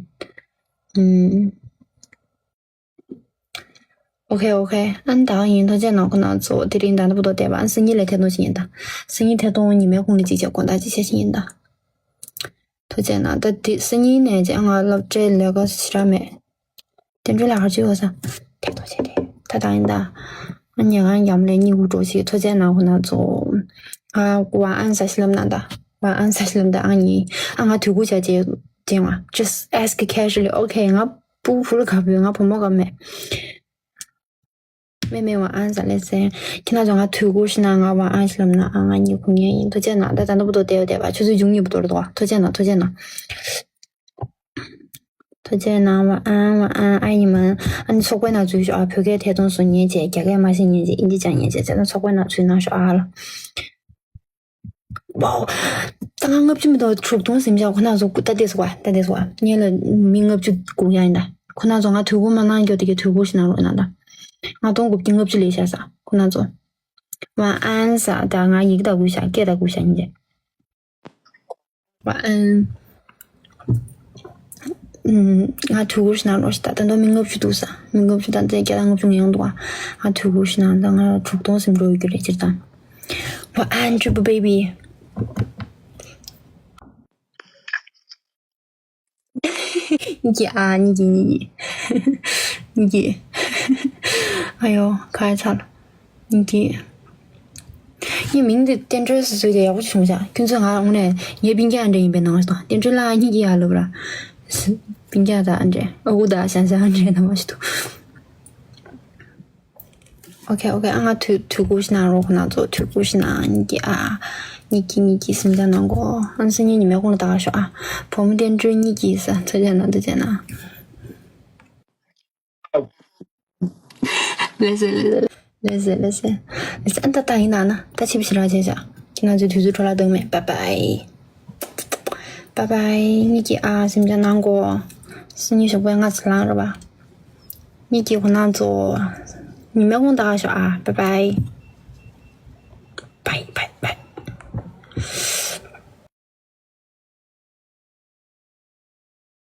ཨུམ། ཨོ་ཁེ་ཨོ་ཁེ། ཨ་ནི་ད་ག་ཡིན། ཐུགས་རྗེ་གནང་། ཁོ་ན་ཚོ་དེ་རིང་ད་ལྟ་བུ་དོ་བསྡད་པ། ཨ་ནི་སང་ཉིན་ལ་ཐད་གཏོང་བྱེད་ཉན་ད། སང་ཉིན་ཐད་གཏོང་ཉི་མའི་གུང་ལ་ཅིག་བྱས། དགོང་དག་ཅིག་བྱས་ཤིག་ཉན་ད། ཐུགས་རྗེ་གནང་། ད་དེ་སང་ཉིན་ནས་ཅིག་ང་སློབ་གྲྭའི་ལས་ཀ་ཞེ་དྲག་མེད། དེ་འདྲ་ལ་ཧར་ཅིག་ཡོད་ས། ཐད་གཏོང་བྱས་ཏེ་ད་ད་ཡིན་ད། ཨ་ཉལ་ཁང་རྒྱབ་ལ་གཉིད་ཁུག་འགྲོ་ཞིག་ཐུགས་རྗེ་གནང་། ཁོ་ན་ཚོ། ང་ཝ་ཨན་ཟ་ཞིག་ལབ་ན་ད། ཝ་ཨན་ཟ་ཞིག་ལབ་ན་ད། ཨ་ནི་ཨ་ང་དུས་འཁོར་བྱ་བྱེད་ཅེས་ང་just ask casually. Okay. ང་བུ་བུ་ལ་དགའ་པོ་ཡོད། ང་བུ་མོ་དགའ་མེད། མེ་མེ་ཝ་ཨན་ཟ་ལེ་ཟེར། ཁྱེད་རང་ཚོ་ང་དུས་འཁོར་ཞིག་ན་ང་ཝ་ཨན་ཞིག་ལབ་ན་ཨ་ང་གཉིད་ཁུག་ཉན་ཡིན། ཐུགས་རྗེ་གནང་། ད་ད་ནོར་བུ་དོ་བསྡད་ཡོད་བསྡད་པ། ཆུ་ཚོད་བཅུ་གཉིས་བུ་དོ་རེད་དོ། ཐུགས་རྗེ་གནང་། ཐུགས་རྗེ་གནང་། ཐུགས་རྗེ་གནང་། ཝ་ཨན་ཝ་ཨན། ཨ་ཡིན་མ། ཨ་ནི་ཚོགས་པའི་ནང་འཛུལ་ཤོག་ཨ། བོད་སྐད་ཐད་གཏོང་བཟོ་ཉན་བྱས། རྒྱ་སྐད་མ་ཤེས་ཉན་བྱས། ཨིན་ཇི་སྦྱང་ཉན་བྱས་བྱས་ན་ཚོགས་པའི་ནང་འཛུལ་གནང་ཤོག་ཨ་ལ། ཝའོ། ད་ང་ལྔ་བཅུ་མི་འདུག་དྲུག་སྟོང་ཟིན་བྱ། ཁོ་ན་ཚོ་ད་བསྡད་སོང་བ། ད་བསྡད་སོང་བ། ངེད་ལ་མི་ལྔ་བཅུ་སྒུག་ཡ་ཡིན་ད། ཁོ་ན་ཚོ་ང་དུས་འཁོར་མ་གནང་རྒྱུ་དེ་གའི་དུས་འཁོར་ཞིག་གནང་རོགས་གནང་ད། ང་སྟོང་དགུ་བརྒྱ་ལྔ་བཅུ་ལས་བྱ་ས་ཁོ་ན་ཚོ། ཝ་ཨན་ཟ། ད་ང་ཡི་གེ་ད་གུ་བྱ། སྐད་ད་གུ་བྱ་ཡིན་གྱི། ཝ་ཨན། ང་དུས་འཁོར་ཞིག་གནང་རོགས་ཞེས། ད་ད་དུང་མི་ལྔ་བཅུ་འདུག་ས། མི་ལྔ་བཅུ་དང་བརྒྱ་དང་ལྔ་བཅུ་ང་ཡང་འདུག་ང་དུས་འཁོར་ཞིག་གནང་། ད་ང་དྲུག་སྟོང་ཟིན་འགྲོ་ཡོད་རྒྱུ་རེད་སྤྱིར་བཏང་། ཝ་ཨན་triple baby། གཉིད་ཀྱི་ཨ། གཉིད་ཀྱི་གཉིད་ཀྱི། གཉིད་ཀྱི། ཨ་ཡོ། ཁ་ཚ་ལ། གཉིད་ཀྱི། ངའི་མིང་དེ་བསྟན་སྒྲོལ་ཟེར་ཟེར་དེ་ཡག་པོ་བྱུང་ཤག་ཁྱོད་ཚོས་ང་དངོས་གནས་ངའི་སྤུན་ཀྱག་འདྲ་ཡིན་པའི་ནང་ཞིག་དང་། བསྟན་སྒྲོལ་ལགས་གཉིད་ཀྱི་ཨ་ལབ་ར། སྤུན་ཀྱག་དང་འདྲ། ཨ་ཁུ་དང་ཞང་ཞང་འདྲ་ནང་མ་ཞིག་འདུག་ཨོ་ཁེ་ཨོ་ཁེ། ཨ་ང་དུས་དུས་འཁོར་ཞིག་གནང་རོགས། ཁོ་ན་ཚོ་དུས་འཁོར་ཞིག་གནང་། གཉིད་ཀྱི་ཨ། གཉིད་ཀྱི་གཉིད་ཀྱི་སེམས་ཅན་ནང་གོ་ཨང་སང་ཉིན་ཉི་མའི་གུང་ལ་ད་ག་ཤོག་ཨ། བུ་མོ་བསྟན་སྒྲོལ་གཉིད་ཀྱི་ས། ཐུགས་རྗེ་གནང་། ཐུགས་རྗེ་གནང་། ལགས་སོ། ལགས་སོ། ལགས་སོ། ལགས་སོ། ཨ་ད་ད་ཡིན་ན་ན་ད་ཕྱི་པོ་ཞིག་རག་བྱས་བྱ། ཁྱེད་རང་ཚོའི་དུས་ཚོད་འཕྲོ་བརླག་གཏོང་མེད། Bye bye། Bye bye། གཉིད་ཀྱི་ཨ་སེམས་ཅན་ནང་གོ་སང་ཉིན་ཞོགས་པའི་སྔ་ཙམ་ལངས་རོགས་པ། གཉིད་ཀྱི་ཁོ་ན་ཚོ། ཉི་མའི་གུང་ད་ག་ཤོག་ཨ། Bye bye།